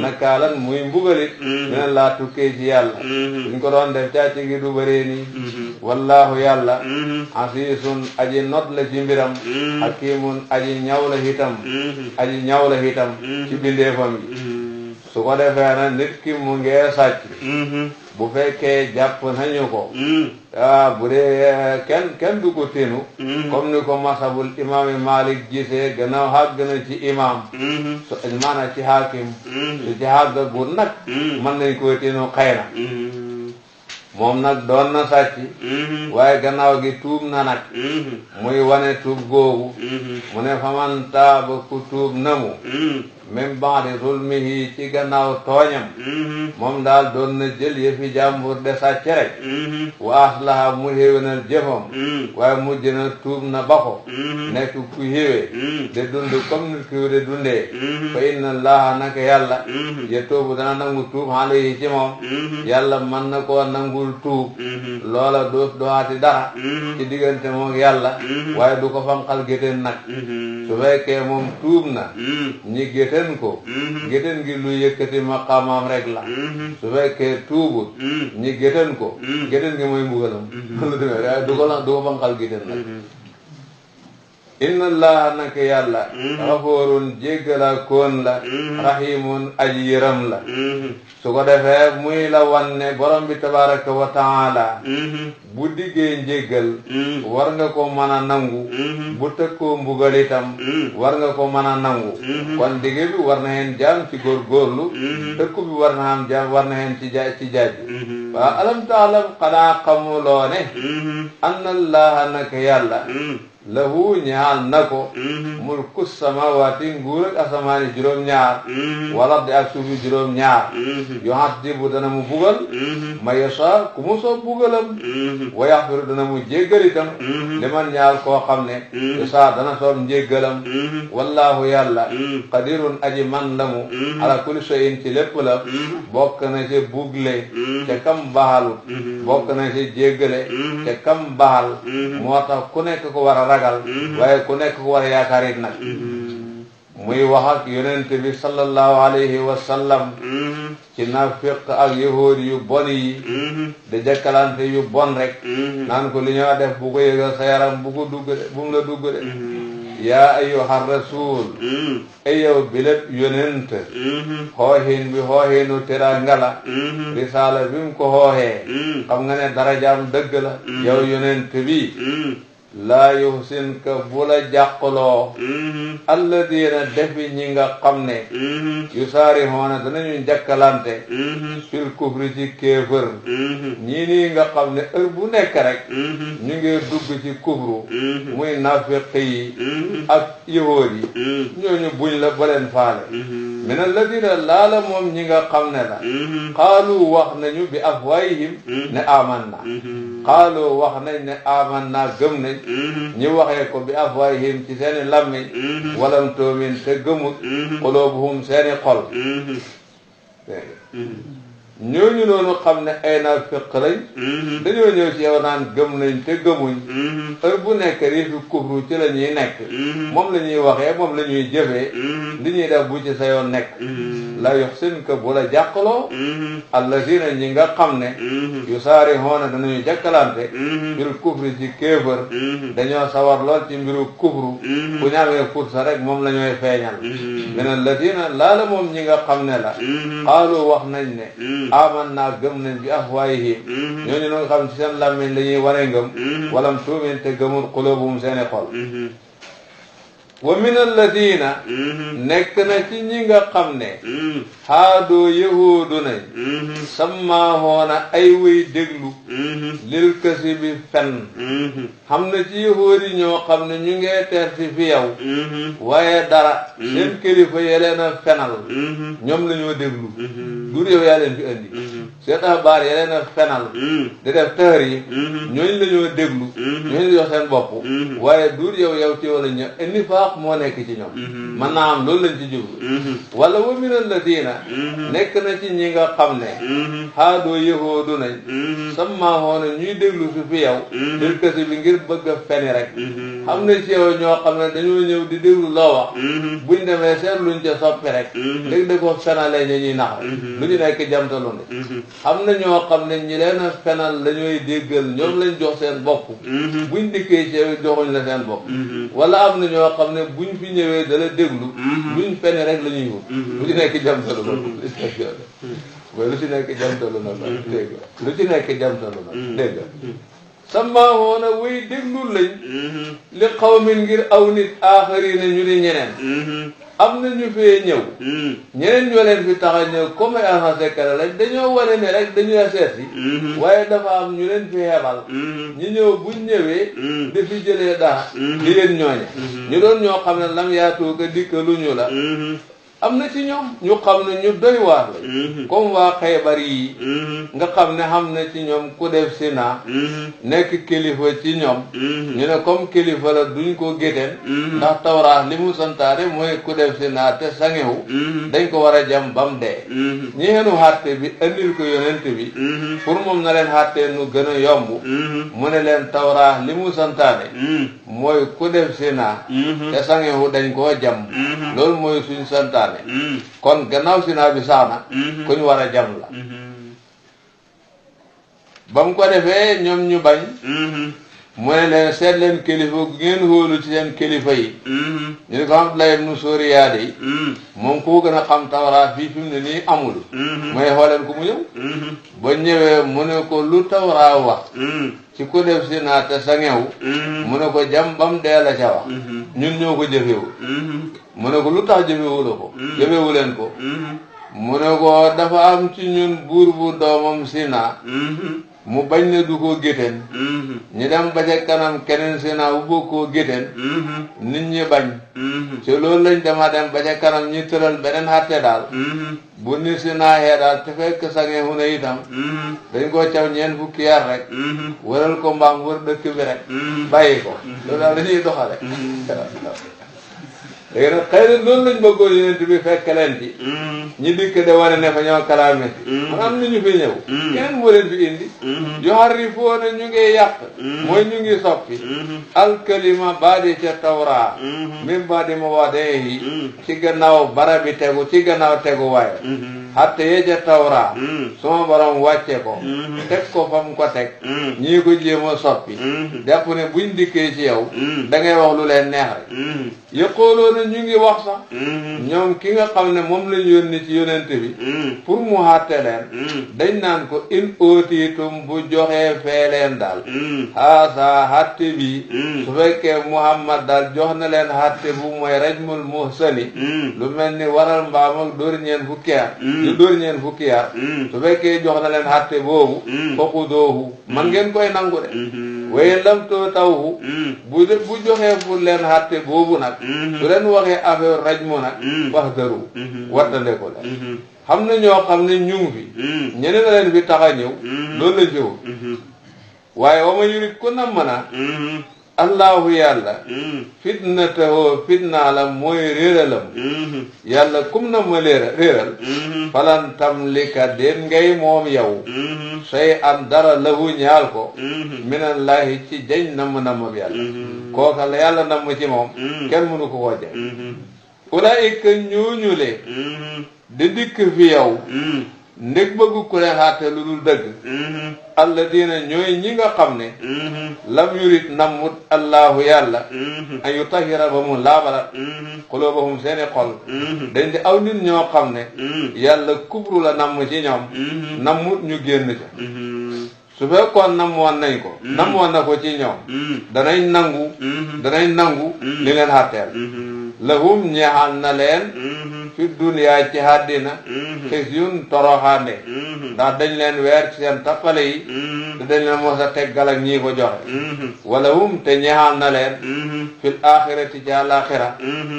nakaalan muy mbugalit dina laa tukkee ci yàlla buñ ko doon def càcc gi du bëree nii wallaahu yàlla asiisun aji not la ci mbiram hakimun aji ñaw la hitam ci bindeefam yi su ko defee na nit ki mu ngee sàcc bu fekkee jàpp nañu ko bu dee kenn du ko tinu comme ni ko masabul imaam Malik gisee gannaaw xàgg na ci imam so maanaam ci hakim su ci xàgg gu nag mën nañ ko tinu xëy na moom nag doon na sàcc waaye gannaaw gi tuub na nag muy wane tuub googu mu ne faman taaba ku tuub namu même ba'di zulmihi ci gannaaw tooñam moom daal doon na jël yëfi jàmbur de sàcc rek wa aslaha mu xéwénal jëfam waaye mujj na tuub na ba ko nekk ku xéwee de dund comme nit ki de dundee fa inna allaha naka yàlla yatuubu dana nangu tuub alayhi ci moom yàlla mën na koo nangul tuub loola dooati dara ci diggante moom yàlla waaye du ko fanqal gétteen nag su fekkee moom tuub na ñi gétteen ko gétteen gi lu yëkkati maqaamaam rek la su fekkee tuubut ñi gétteen ko gétteen gi mooy mbugalam du ko fanqal gétteen nag inna allaha naka yàlla xafoorun jéggala koon la rahimun aji yëram la su ko defee muy la wan ne borom bi tabaraka wa taala bu diggee njéggal war nga ko mën a nangu bu tëkkoo mbugal itam war nga ko mën a nangu kon digge bi war na heen jaam ci góorgóorlu tëkku bi war na am jaam war na heen ci jaaj waaw alam taalam xanaa xamuloo ne anna allaha naka yàlla lahu ñaal na ko mulku samawati nguur ak asamaani juróom-ñaar wala di ak suufi juróom-ñaar yu'adhibu dana mu bugal ma yasha ku mu soob bugalam wa yaxfiru dana mu jéggal itam liman ñaal koo xam ne yasha dana soob njéggalam wallahu yàlla qadirun aji man la mu ala kulli shay'in ci lépp la bokk na ci bugle ca kam bahalut bokk na ci jéggale ca kam bahal moo tax ku nekk ko war a ragal waaye ku nekk ko war a yaakaar it nag muy wax ak yonent bi sallallahu alayhi wa sallam ci nafiq ak yahuud yu bon yi de jëkkalante yu bon rek naan ko li ñoo def bu ko yëgal sa yaram bu ko dugg de bu mu la dugg de yaa ayyuha rasul e yow bileb yonent xooxin bi xooxinu teraanga la risaala bi mu ko xooxee xam nga ne darajaam dëgg la yow yonent bi laa yuhsinka bu la jàqloo alladina defi ñi nga xam ne yusaarihoona danañu njëkkalante fil kufri ci kéefër ñii nii nga xam ne heure bu nekk rek ñu ngi dugg ci kufru muy nafiq yi ak yahood yi ñooñu buñ la baleen faale min alladina laala moom ñi nga xam ne la qaalu wax nañu bi afwaayihim ne amanna qaalu wax nañ ne amanna gëm nañ ñi waxee ko bi afwaayihim ci seeni lammiñ walam tu'min te gëmut qulubuhum seeni xol ñooñu noonu xam ne ay naafiq lañ dañoo ñëw ci yow naan gëm nañ te gëmuñ heure bu nekk riifi kufru ci la ñuy nekk moom la ñuy waxee moom la ñuy jëfee li ñuy def bu ci sa yoon nekk la yuhsinka bu la jàqaloo allazina ñi nga xam ne yusaarihoona danañu jàkkalante bil kufri ci kéefër dañoo sawar lool ci mbiru kufru bu ñu amee fursa rek moom la ñooy feeñal min allazina laala moom ñi nga xam ne la qaalu wax nañ ne aman naa gëm nañ bi afwaayihim ñooñu nga xam ci seen làmmiñ la ñuy wane ngëm walam tuumin te gëmul qulubuhum seeni xol wa min alladina nekk na ci ñi nga xam ne haadoo yahuudu nañ sammaahoona ay way déglu lil kasi bi fen xam na ci yahuud yi ñoo xam ne ñu ngee terti fi yow waaye dara seen kilifa ya leen a fenal ñoom la ñoo déglu dur yow yaa leen fi andi seen axbaar ya leen a fenal di def tëhër yi ñooñu la ñoo déglu ñooñu la jox seen bopp waaye dur yow ci yow la ñu indi faax moo nekk ci ñoom mën naa am loolu lañ ci jublu wala wa min alladina nekk na ci ñi nga xam ne haadoo yahoodu nañ sammaahoona ñuy déglu fi yow dil kasi bi ngir bëgg a feni rek xam ne ci yow ñoo xam ne dañoo ñëw di déglu loo wax buñ demee seet luñ ca soppi rek léegi da ko fenalee ñu ñuy nax rek lu ñu nekk jamtalu ne xam na ñoo xam ne ñi leen a fenal la ñooy déggal ñoom lañ jox seen bopp buñ dikkee ci yow joxuñ la seen bopp wala am na ñoo xam ne buñ fi ñëwee dala déglu luñ fene rek la ñuy wut lu ci nekk jamtalu na mooy lu ci nekk jamtalu na dégg lu ci nekk jamtalu na dégg sammaahoona way déglu lañ li qawmin ngir aw nit aaxarina ñu di ñeneen am na ñu fee ñëw ñeneen ñoo leen fi tax a ñëw comme ay agent secret lañ dañoo wane ne rek dañu la seet si waaye dafa am ñu leen fi xebal ñu ñëw buñ ñëwee di fi jëlee dara di leen ñooñe ñu doon ñoo xam ne lam yaatu ko dikkaluñu la am na ci ñoom ñu xam ne ñu doy waar la comme waa Xaybar yi nga xam ne xam na ci ñoom ku def sina nekk kilifa ci ñoom ñu ne comme kilifa la duñ ko géteen ndax tawraat li mu santaare mooy ku def sina te sangewu dañ ko war a jam bam dee ñi xenu xàtte bi andil ko yonent bi pour moom na leen xàttee nu gën a yomb mu ne leen tawraat li mu santaare mooy ku def sina te sangewu dañ koo jam loolu mooy suñ santaare kon gannaaw sinaa bi sax na ku ñu war a jam la ba mu ko defee ñoom ñu bañ mu ne leen seet leen kilifa gu ngeen hóolu ci seen kilifa yi ñu ne ko Abdullah ibnu Suriyaade yi moom ku gën a xam tawraat fii fi mu ne nii amul mooy xooleen ko mu ñëw ba ñëwee mu ne ko lu tawraat wax ci ku def sinaa te sangewu mu ne ko jam bam dee la ca wax ñun ñoo ko jëfewu mu ne ko lu tax jëfewu la ko jëfewu leen ko mu ne ko dafa am ci ñun buur bu doomam sinaa mu bañ ne du ko gétteen ñu dem ba ca kanam keneen sinaa bu bëgg koo gétteen nit ñi bañ ci loolu lañ dema dem ba ca kanam ñi tëral beneen xatte daal bu nit sinaa xee daal te fekk sange hu ne itam dañ koo caw ñeent fukki yar rek wëral ko mbaam wër dëkk bi rek bàyyi ko loolu daal dañuy doxale léegi nag xëy na loolu lañ bëggoon yonent bi fekk leen ci ñi dikk de wane ne fa ñoo kalaame man am na ñu fi ñëw keneen moo leen fi indi yuharrifuuna ñu ngi yàq mooy ñu ngi soppi alkalima baadi ca tawraa min baadi mawaadihi ci gannaaw bara bi tegu ci gannaaw tegu waaye xatte yee ca tawraa sama borom wàcce ko teg ko fa mu ko teg ñii ko jéem a soppi jàpp ne buñ dikkee ci yow da ngay wax lu leen neex rek yëqooloo na ñu ngi wax sax ñoom ki nga xam ne moom lañ yónni ci yonente bi pour mu xatte leen dañ naan ko in ootiitum bu joxee fee leen daal haasa xatte bi su fekkee Muhammad daal jox na leen xatte bu mooy rajmul muhsani lu mel ni waral mbaam ak dóor ñeen fukki at lu dóor ñeen fukki at su fekkee jox na leen xatte boobu fokku doohu man ngeen koy nangu de waye lam too tawhu bu joxee pour leen xatte boobu nag su leen waxee affaire rajmu nag wax daru wattande ko la xam na ñoo xam ne ñu ngi fi ñeneen leen fi tax a ñëw loolu la jëw waaye wama yurit ku nam mana allahu yàlla fitnatahoo fitnaa mooy réeralam yàlla kum na ma réeral falan tamlika den ngay moom yow say an dara lahu ñaal ko minallahi ci jañ namm yàlla kooka la yàlla namm ci moom kenn mënu ko koo jañ ulaika ñooñule di dikk fi yow ndég bëggu ku leen xaate lu dul dëgg alladina ñooy ñi nga xam ne lam yurit nammut allahu yàlla an yutahira ba mu laabalat xulóobahum seeni xol dañ di aw nit ñoo xam ne yàlla kubru la namm ci ñoom nammut ñu génn ca su fekkoon namoon nañ ko namoon na ko ci ñoom danañ nangu li leen xatteel lahum ñeexal na leen fi duniyaa ci àddina xis yun toroxaande ndax dañ leen weer ci seen tappale yi te dañ leen mos a teggal ak ñii ko joxe wala hum te ñeexal na leen fil axirati ci àlaxira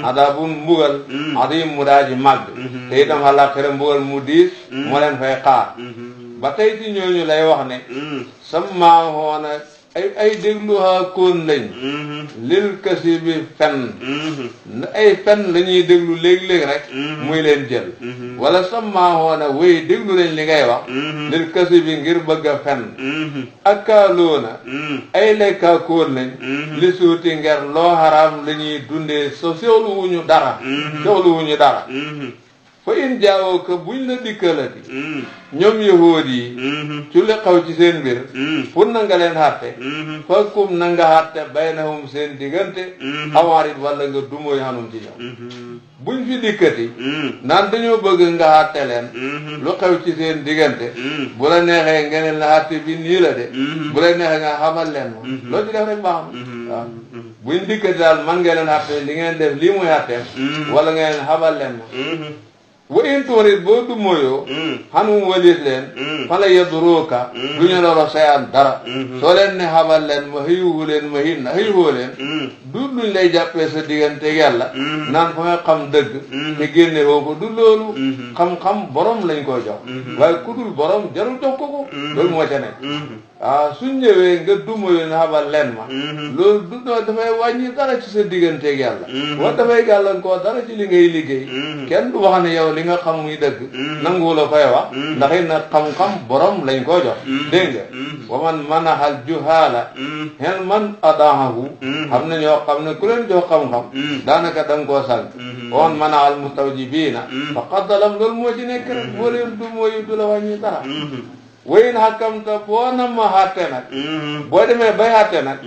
adabun mbugal adim mu daa ji màgg te itam àlaxira mbugal mu diis moo leen fay xaar ba tey ci ñooñu lay wax ne sama hoona ay dégluwaa koon lañ lil kasi bi fen ay fen la ñuy déglu léeg-léeg rek muy leen jël wala sama hoona wéy déglu lañ li ngay wax lil kasi bi ngir bëgg a fen akkaaloona ay lekkaa koon lañ li suuti nger loo xaraam la ñuy dundee soxluwuñu dara fa in jaawoo ko buñ la dikkalati ñoom yahood yi ci li xaw ci seen mbir pour na nga leen xatte fakkum na nga xatte baynahum seen diggante awaarit wala nga dumóoy xanum ci ñoom buñ fi dikkati naan dañoo bëgg nga xatte leen lu xew ci seen diggante bu la neexee ngeneen la xatte bi nii la de bu la neexee nga xamal leen ma loolu ci def rek baax na waaw buñ dikkati daal man ngeen leen xatte li ngeen def lii muy xatteem wala ngeen xamal leen ma wa in tuurit boo du mooyoo xanum walis leen fa la yadruuka du ñu loro sayaan dara soo leen ne xamal leen ma xëyuwu leen ma hin na xëyuwoo leen du luñ lay jàppee sa diggante yàlla naan fa nga xam dëgg te génne woo ko du loolu xam-xam borom lañ koy jox waaye ku dul borom jarul jox ko loolu moo ca nekk suñ ñëwee nga duma yu ne xabal leen ma loolu du dafay wàññi dara ci sa digganteeg yàlla wax dafay gàllankoor dara ci li ngay liggéey kenn du wax ne yow li nga xam muy dëgg nangu la koy wax ndax it nag xam-xam borom lañ ko jox dégg nga wa man manaxal juhaala xel man adahahu xam ne ñoo xam ne ku leen jox xam-xam daanaka da nga koo sànq wa man manaxal mustawjibiina fa qaddalam loolu moo ci nekk rek boo leen du mooyu du la wàññi dara wayin xakkamta boo na ma xatte nag boo demee bay xatte nag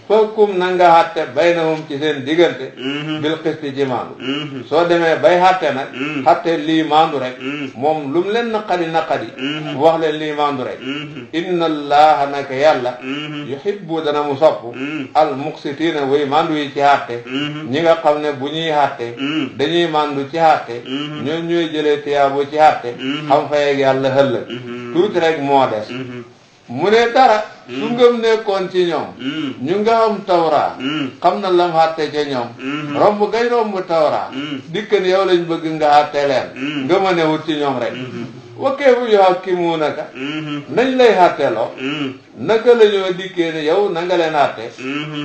fakkum na nga xatte baynahum ci seen diggante bil xisti ci maandu soo demee bay xatte nag xatte lii maandu rek moom lu mu leen naqadi wax leen lii maandu rek inna allaha naka yàlla yuhibbu dana mu sopp al muqsitiina way maandu yi ci xatte ñi nga xam ne bu ñuy xatte dañuy maandu ci xatte ñoo ñooy jëlee tiyaabo ci xatte xam fayeeg yàlla ëllëg tuuti rek moo des mu ne dara su ngëm nekkoon ci ñoom ñu nga am tawraa xam na lam xatte ca ñoom romb gañ romb tawraa dikkan yow lañ bëgg nga xatte leen nga ma newut ci ñoom rek wakkee fu yuhakkimuunaka nañ lay xatteloo naka la ñoo dikkee ne yow na nga leen xatte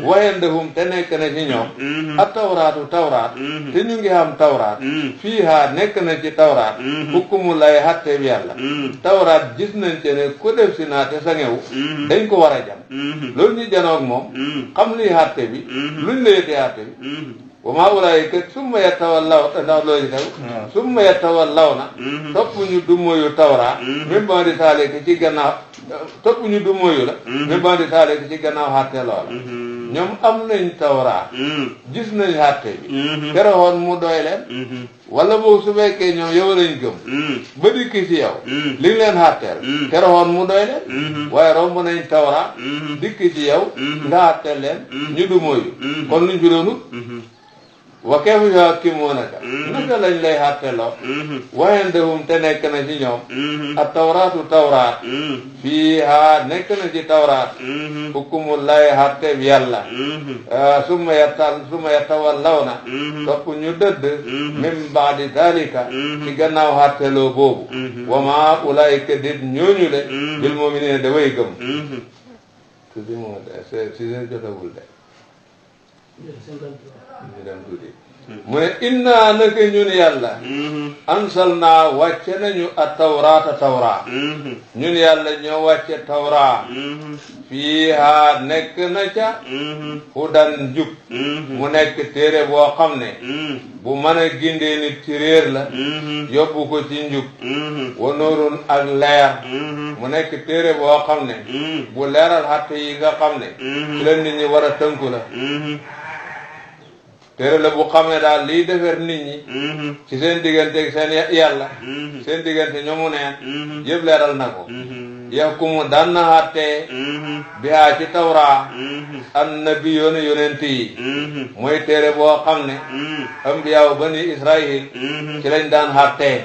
wayandahum te nekk na ci ñoom a tawraatu tawraat te ñu ngi xam tawraat fiihaa nekk na ci tawraat hukmu lay xatte bi yàlla tawraat gis nañ ci ne ku def si naa te sangewu dañ ko war a jam loolu ñu janoog moom xam liy xatte bi luñ layete xatte bi wa maa ulaayika summa yatawallaw ndax loolu itam summa yatawallaw na topp ñu dumóoyu tawraa min ba'di zaalika ci gannaaw topp ñu dumóoyu la min ba'di zaalika ci gannaaw xàtte loola ñoom am nañ tawraa gis nañ xàtte bi keroon mu doy leen wala boobu su fekkee ñoom yow lañ gëm ba dikk ci yow li nga leen xàtteel keroon mu doy leen waaye romb nañ tawraa dikk ci yow nga xàtteel leen ñu dumóoyu kon luñ fi doonut wa kayfa yuhakkimuunaka naka lañ lay xàtteloo wa indahum te nekk na ci ñoom ak tawraatu tawraat fiihaa nekk na ci tawraat hukmullaahi xàtteeb yàlla summa yatawallawna topp ñu dëdd min ba'di daalika ci gannaaw xàtteloo boobu wa maa ulaa'ika dit ñooñu le bil mu'miniina da way gëm tuddi moo si jotagul de mu ne innaa naka ñun yàlla ansalnaa wàcce nañu a tawraata tawraa ñun yàlla ñoo wàcce tawraa fiihaa nekk na ca hudan jub mu nekk téere boo xam ne bu mën a gindee nit ci réer la yóbbu ko ci njub wa nuurun ak leer mu nekk téere boo xam ne bu leeral xatte yi nga xam ne ci la nit ñi war a tënku la téere la bu xamee daal liy defar nit ñi ci seen digganteeg seen yàlla seen diggante ñoomu neen yëpp leeral na ko yaxkumu daan na xàttee bihaa ci tawraa annabiyyoona yonent yi mooy téere boo xam ne ambiyaaw bani Israayil ci lañ daan xàttee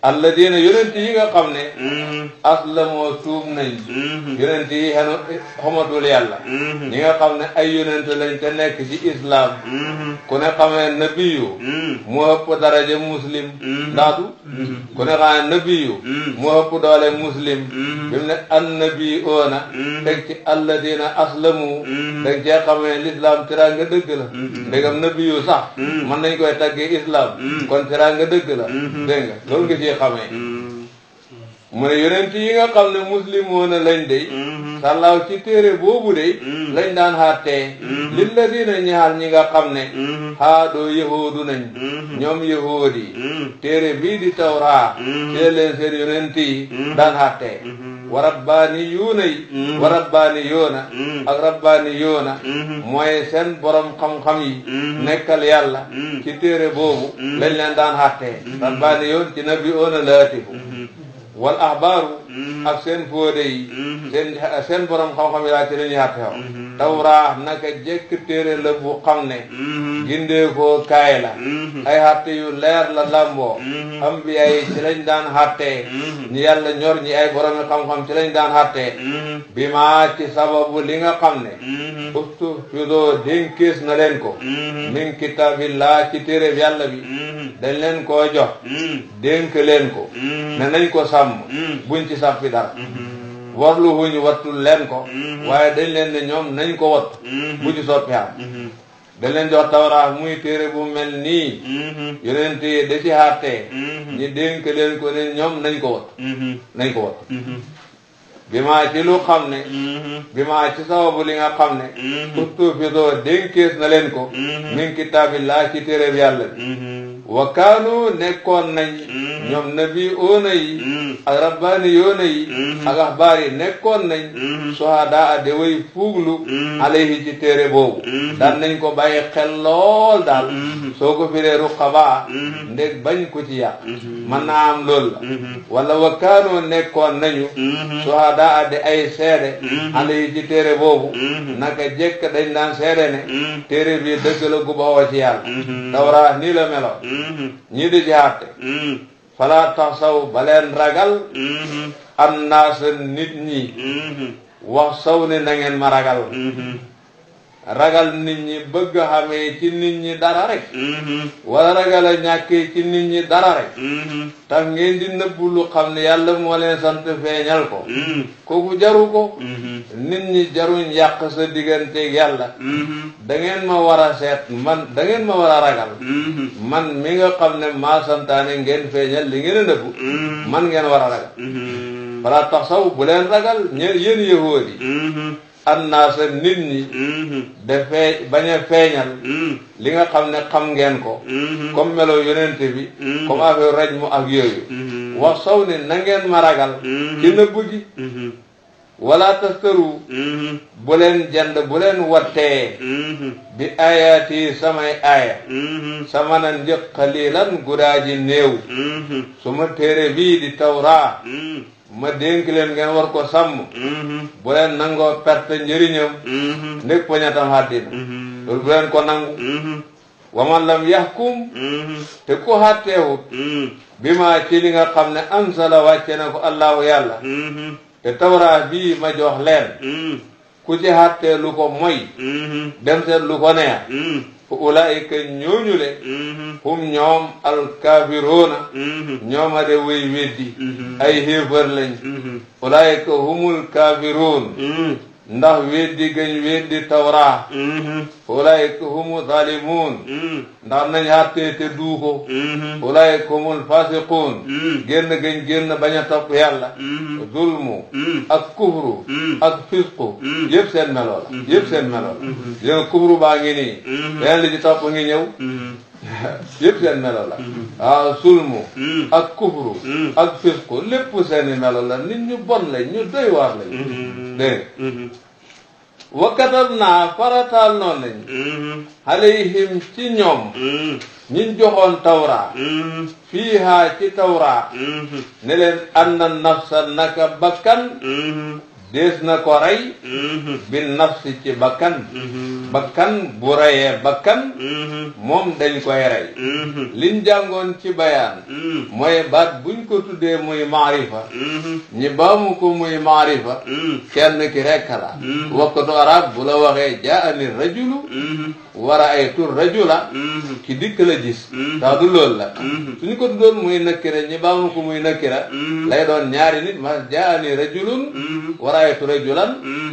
alladina yonent yi nga xam ne aslamoo tuub nañ yonent yi xenu xamatul yàlla ñi nga xam ne ay yonent lañ te nekk ci islam ku ne xamee nabiyu mu ëpp daraja muslim ndaatu ku ne xamee nabiyu mu ëpp doole muslim bi mu ne annabiyuuna teg ci alladina aslamu teg cee xamee l'islam teraanga dëgg la ndegam nabiyu sax mën nañ koy taggee islam kon teraanga dëgg la dégg nga loolu nga ci xamee mu ne yonent yi nga xam ne muslimoona lañ dey sàllaaw ci téere boobu dey lañ daan xàttee lilladina ñaal ñi nga xam ne haadoo yahoodu nañ ñoom yahood yi téere bii di tawraa ci leen seen yonent yi daan xàttee wa rabbaaniyuuna yi wa rabbaaniyoona ak rabbaaniyoona mooy seen borom xam-xam yi nekkal yàlla ci téere boobu lañ leen daan xàttee rabbaaniyoon ci nabiyuuna laatifu wal ahbaaru ak seen fóode yi seen borom xam-xam yi laa ci la ñuy xàtteew tawraa naka jekk téere la bu xam ne gindee koo kaay la ay xàtte yu leer la lamboo ambiya yi ci lañ daan xàttee ñi yàlla ñor ñi ay boromi xam-xam ci lañ daan xàttee bi maa ci sababu li nga xam ne uftu fidoo dénkees na leen ko min kitaabillah ci téere yàlla bi dañ leen koo jox dénk leen ko ne nañ ko sàmm buñ ci sàppi dara warlu huñu wattul leen ko waaye dañ leen ne ñoom nañ ko wattu bu ci soppi am dañ leen jox tawraa muy téere bu mel nii yonent yi da ci xàttee ñi dénk leen ko ne ñoom nañ ko wattu nañ ko wattu bi maa ci lu xam ne bi maa ci sababu li nga xam ne ustu fi doo dénkees na leen ko min kitaabillah ci téere yàlla bi wa kaanu nekkoon nañ ñoom nabiyuuna yi ak rabbaaniyoona yi ak axbaar yi nekkoon nañ suhadaa de way fuuglu alayhi ci téere boobu daan nañ ko bàyyi xel lool daal soo ko firee ruqabaa ndeg bañ ko ci yàq mën naa am loolu la wala wa kaanu nekkoon nañu suhadaa de ay seede alayhi ci téere boobu naka jekk dañ daan seede ne téere bi dëgg la gu bawoo ci yàlla tawraa nii la meloon ñii di ci àtte falaa taxsaw baleen ragal annaas nit ñi wax saw ne na ngeen ma ragal ragal nit ñi bëgg a xamee ci nit ñi dara rek wala ragal a ñàkkee ci nit ñi dara rek tax ngeen di nëbbu lu xam ne yàlla moo leen sant feeñal ko kooku jaru ko nit ñi jaruñ yàq sa digganteeg yàlla da ngeen ma war a seet man da ngeen ma war a ragal man mi nga xam ne maa santaane ngeen feeñal li ngeen a nëbbu man ngeen war a ragal balaa tax saw bu leen ragal yéen yahood yi annaasa nit ñi dafee bañ a feeñal li nga xam ne xam ngeen ko comme melo yonente bi comme affaire raj mu ak yooyu wax saw ni na ngeen ma ragal ci nëbb gi wala tastaru bu leen jënd bu leen wattee bi ayaati samay aaya sama na njëg xalilan gudaaji néew su ma téere bii di tawraa ma dénk leen ngeen war ko sàmm bu leen nangoo perte njëriñam ndég poñatam àddina loolu bu leen ko nangu waman lam yaxkum te ku xàtteewut bi ma ci li nga xam ne ansala wàcce na ko allahu yàlla te tawraa bii ma jox leen ku ci xàttee lu ko moy dem seet lu ko neex fa ulaayika ñooñu le hum ñoom alkaafiroona ñooma de wéy weddi ay xéefar lañ ulaayika humul kaafiroon ndax weddi gañ weddi tawraa ulaayika humu zalimuun ndax nañ xàttee te duuko ulaayika humul fasiquun génn gañ génn bañ a topp yàlla zulmu ak kufru ak fisqu yëpp seen melo la yëpp seen melo la yéen kufru baa ngi nii leen li ci topp ngi ñëw yëpp seen melo la waaw sulmu ak kufru ak fisqu lépp seeni melo la nit ñu bon lañ ñu doy waar lañ dégg wakatal naa farataal noonu lañ alayhim ci ñoom ñiñ joxoon tawraa fiihaa ci tawraa ne leen anna nafsa naka bakkan dees na ko rey bi nafsi ci bakkan bakkan bu reyee bakkan moom dañ koy rey liñ jàngoon ci bayaan mooy baat buñ ko tuddee muy maarifa ñi baamu ko muy maarifa kenn ki rekk la wakkatu arab bu la waxee jaani rajulu wa ra'aytu rajula ki dikk la gis daa du loolu la suñu ko tuddoon muy nakira ñi baamu ko muy nakira lay doon ñaari nit ma jaani rajulun wa ra'aytu rajulan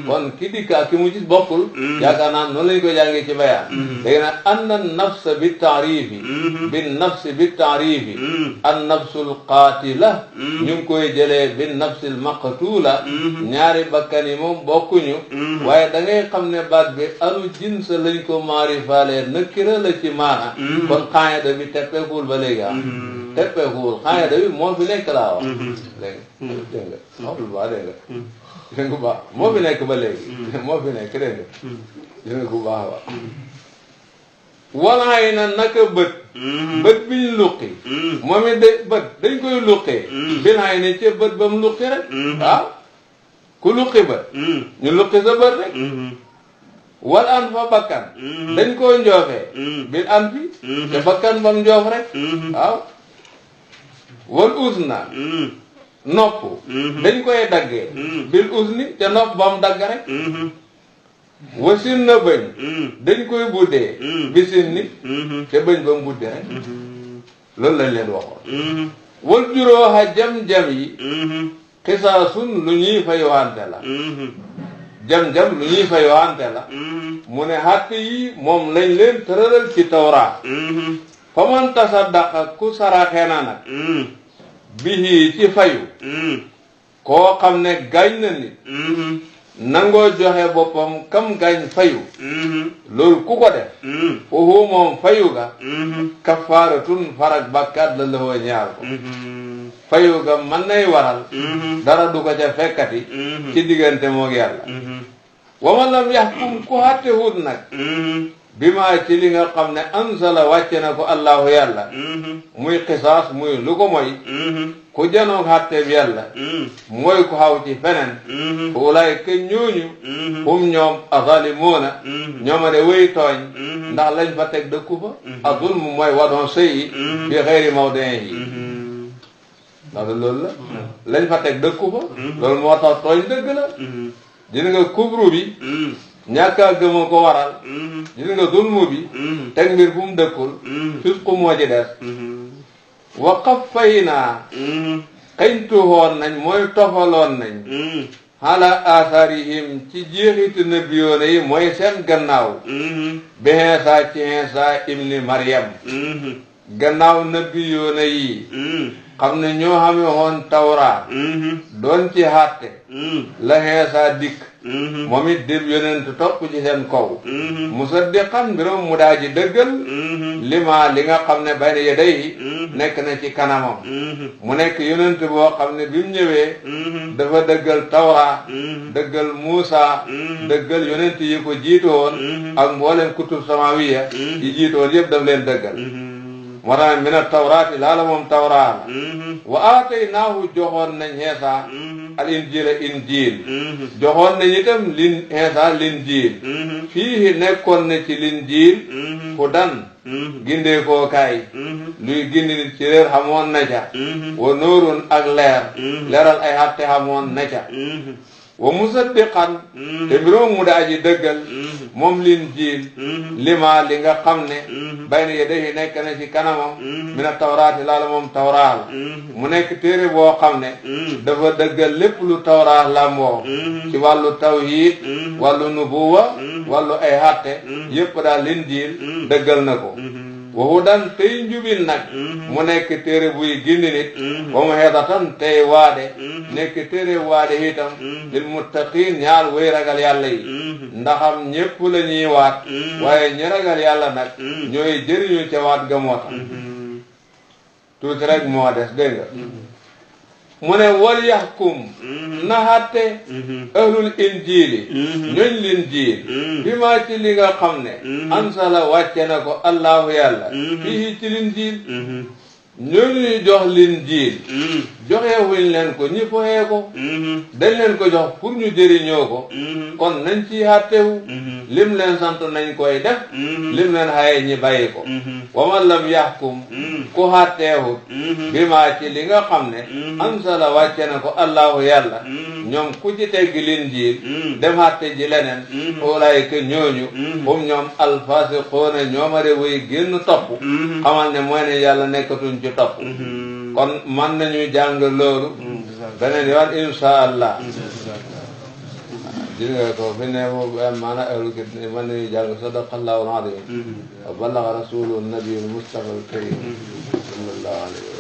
kon ki dikk ak ki mu gis bokkul yaakaar naa noonu lañu ko jàngee ci bayaan léegi nag anna nafsa bi taarifi bi nafsi bi taarifi an nafsul qaatila ñu ngi koy jëlee bi nafsil maqtuula ñaari bakkan yi moom bokkuñu waaye da ngay xam ne baat bi alu jinsa lañ ko maarifaale nakira la ci maana kon xaayada bi teppeekuwul ba léegi teppeekuwul xaayada bi moo fi nekk laa wax léegi dégg nga xamul baa dégg nga dégg nga bu baax moo fi nekk ba léegi moo fi nekk dégg nga dégg nga bu baax wa walaay na naka bët bët bi ñu luqi moom it de bët dañ koy luqee bilaay ne ca bët ba mu luqi rek waaw ku luqi bët ñu luqi sa bët rek wal an fa bakkan dañ koy njoofee bil an fi te bakkan ba mu njoof rek waaw wal usna nopp dañ koy daggee bil usni te nopp ba mu dagg rek wasin na bëñ dañ koy buddee bisin ni te bëñ ba mu budde rek loolu lañ leen waxoon wal juróoxa jam-jam yi xisaasun lu ñuy fayuwante la jam-jam lu ñuy fayuwante la mu ne xàtt yi moom lañ leen tëralal ci tawraa fa man tasaddaqa ku saraxe na nag bihi ci fayu koo xam ne gaañ na nit nangoo joxe boppam kam gaañ fayu loolu ku ko def foofu moom fayu ga kafaaratun farak bakkaat la lëxoo ñaar ko fayu ga mën nay waral dara du ko ca fekkati ci diggante moog yàlla wama lam yaxkum ku xatte wut nag bi maa ci li nga xam ne ansala wàcce na ko allahu yàlla muy xisaas muy lu ko moy ku janoog xàtteeb yàlla mooy ku xaw ci feneen fa ulaayka ñooñu hum ñoom azalimuuna ñooma de wéy tooñ ndax lañ fa teg dëkku fa azulmu mooy wadon sëyi bi xëyri mawdin yi ndax loolu la lañ fa teg dëkku fa loolu moo tax tooñ dëgg la dina nga kubru bi ñàkk a gëm a ko waral gis nga zulmu bi teg mbir fu mu dëkkul fisqu moo ci des wa qaffayna xëñtuwoon nañ mooy tofaloon nañ ala atharihim ci jeexiti nabiyoona yi mooy seen gannaaw bi Iisa ci Iisa ibni Maryam gannaaw nabiyoona yi xam ne ñoo xame woon tawraat doon ci xàtte la Iisaa dikk moom it dib yonent topp ci seen kaw musaddiqan mbiram mu daa ji dëggal lima li nga xam ne bayna yadayhi nekk na ci kanamam mu nekk yonent boo xam ne bi mu ñëwee dafa dëggal tawraat dëggal Muusa dëggal yonent yi ko jiitoon ak mboolem kutub samawiya yi jiitoon yëpp daf leen dëggal moo tax mina tawraati laala moom tawraat wa aataynaahu joxoon nañ Iisaa al injiila injiil joxoon nañ itam Iisaa linjiil fii nekkoon na ci linjiil hudan gindee koo kaay luy gindi nit ci réer xamoon na ca wa nuurun ak leer leeral ay xatte xamoon na ca wa musaddiqan te mbiroom mu daa ji dëggal moom linjiil lima li nga xam ne bayna yadayhi nekk na ci kanamam mina tawraati laala moom tawraat mu nekk téere boo xam ne dafa dëggal lépp lu tawraat lamboo ci wàllu tawhiid wàllu nubuwa wàllu ay xatte yépp daal linjiil dëggal na ko wa hudan tey njubin nag mu nekk téere buy gindi nit wa maw'izatan tey waade nekk téere waade itam lil muttaqiin ñaar way ragal yàlla yi ndaxam ñépp la ñuy waat waaye ñi ragal yàlla nag ñooy jëriñu ca waat ga moo tax tuuti rek moo des dégg nga mu ne wal yaxkum na xatte ahlul injiili ñooñ linjiil bi maa ci li nga xam ne ansala wàcce na ko allahu yàlla fii ci linjiil ñooñu ñu jox linjiil joxee wuñ leen ko ñi foxee ko dañ leen ko jox pour ñu jëriñoo ko kon nañ ci xàttewu lim leen sant nañ koy def lim leen xaye ñi bàyyi ko waman lam yaxkum ku xàtteewut bi maa ci li nga xam ne ansala wàcce na ko allahu yàlla ñoom ku ci teggi linjiil dem xàtte ji leneen ulaayika ñooñu hum ñoom alfasiqoona ñoomare way génn topp xamal ne mooy ne yàlla nekkatuñ ci topp kon man nañu jàng loolu beneen yoon insha allah gis nga ko fi ne mo maana ahlu kit man nañu jàng sadaqallahu al-azim wa ballaga rasuluhu nabiyul mustafa al karim sallallahu alayhi wa sallam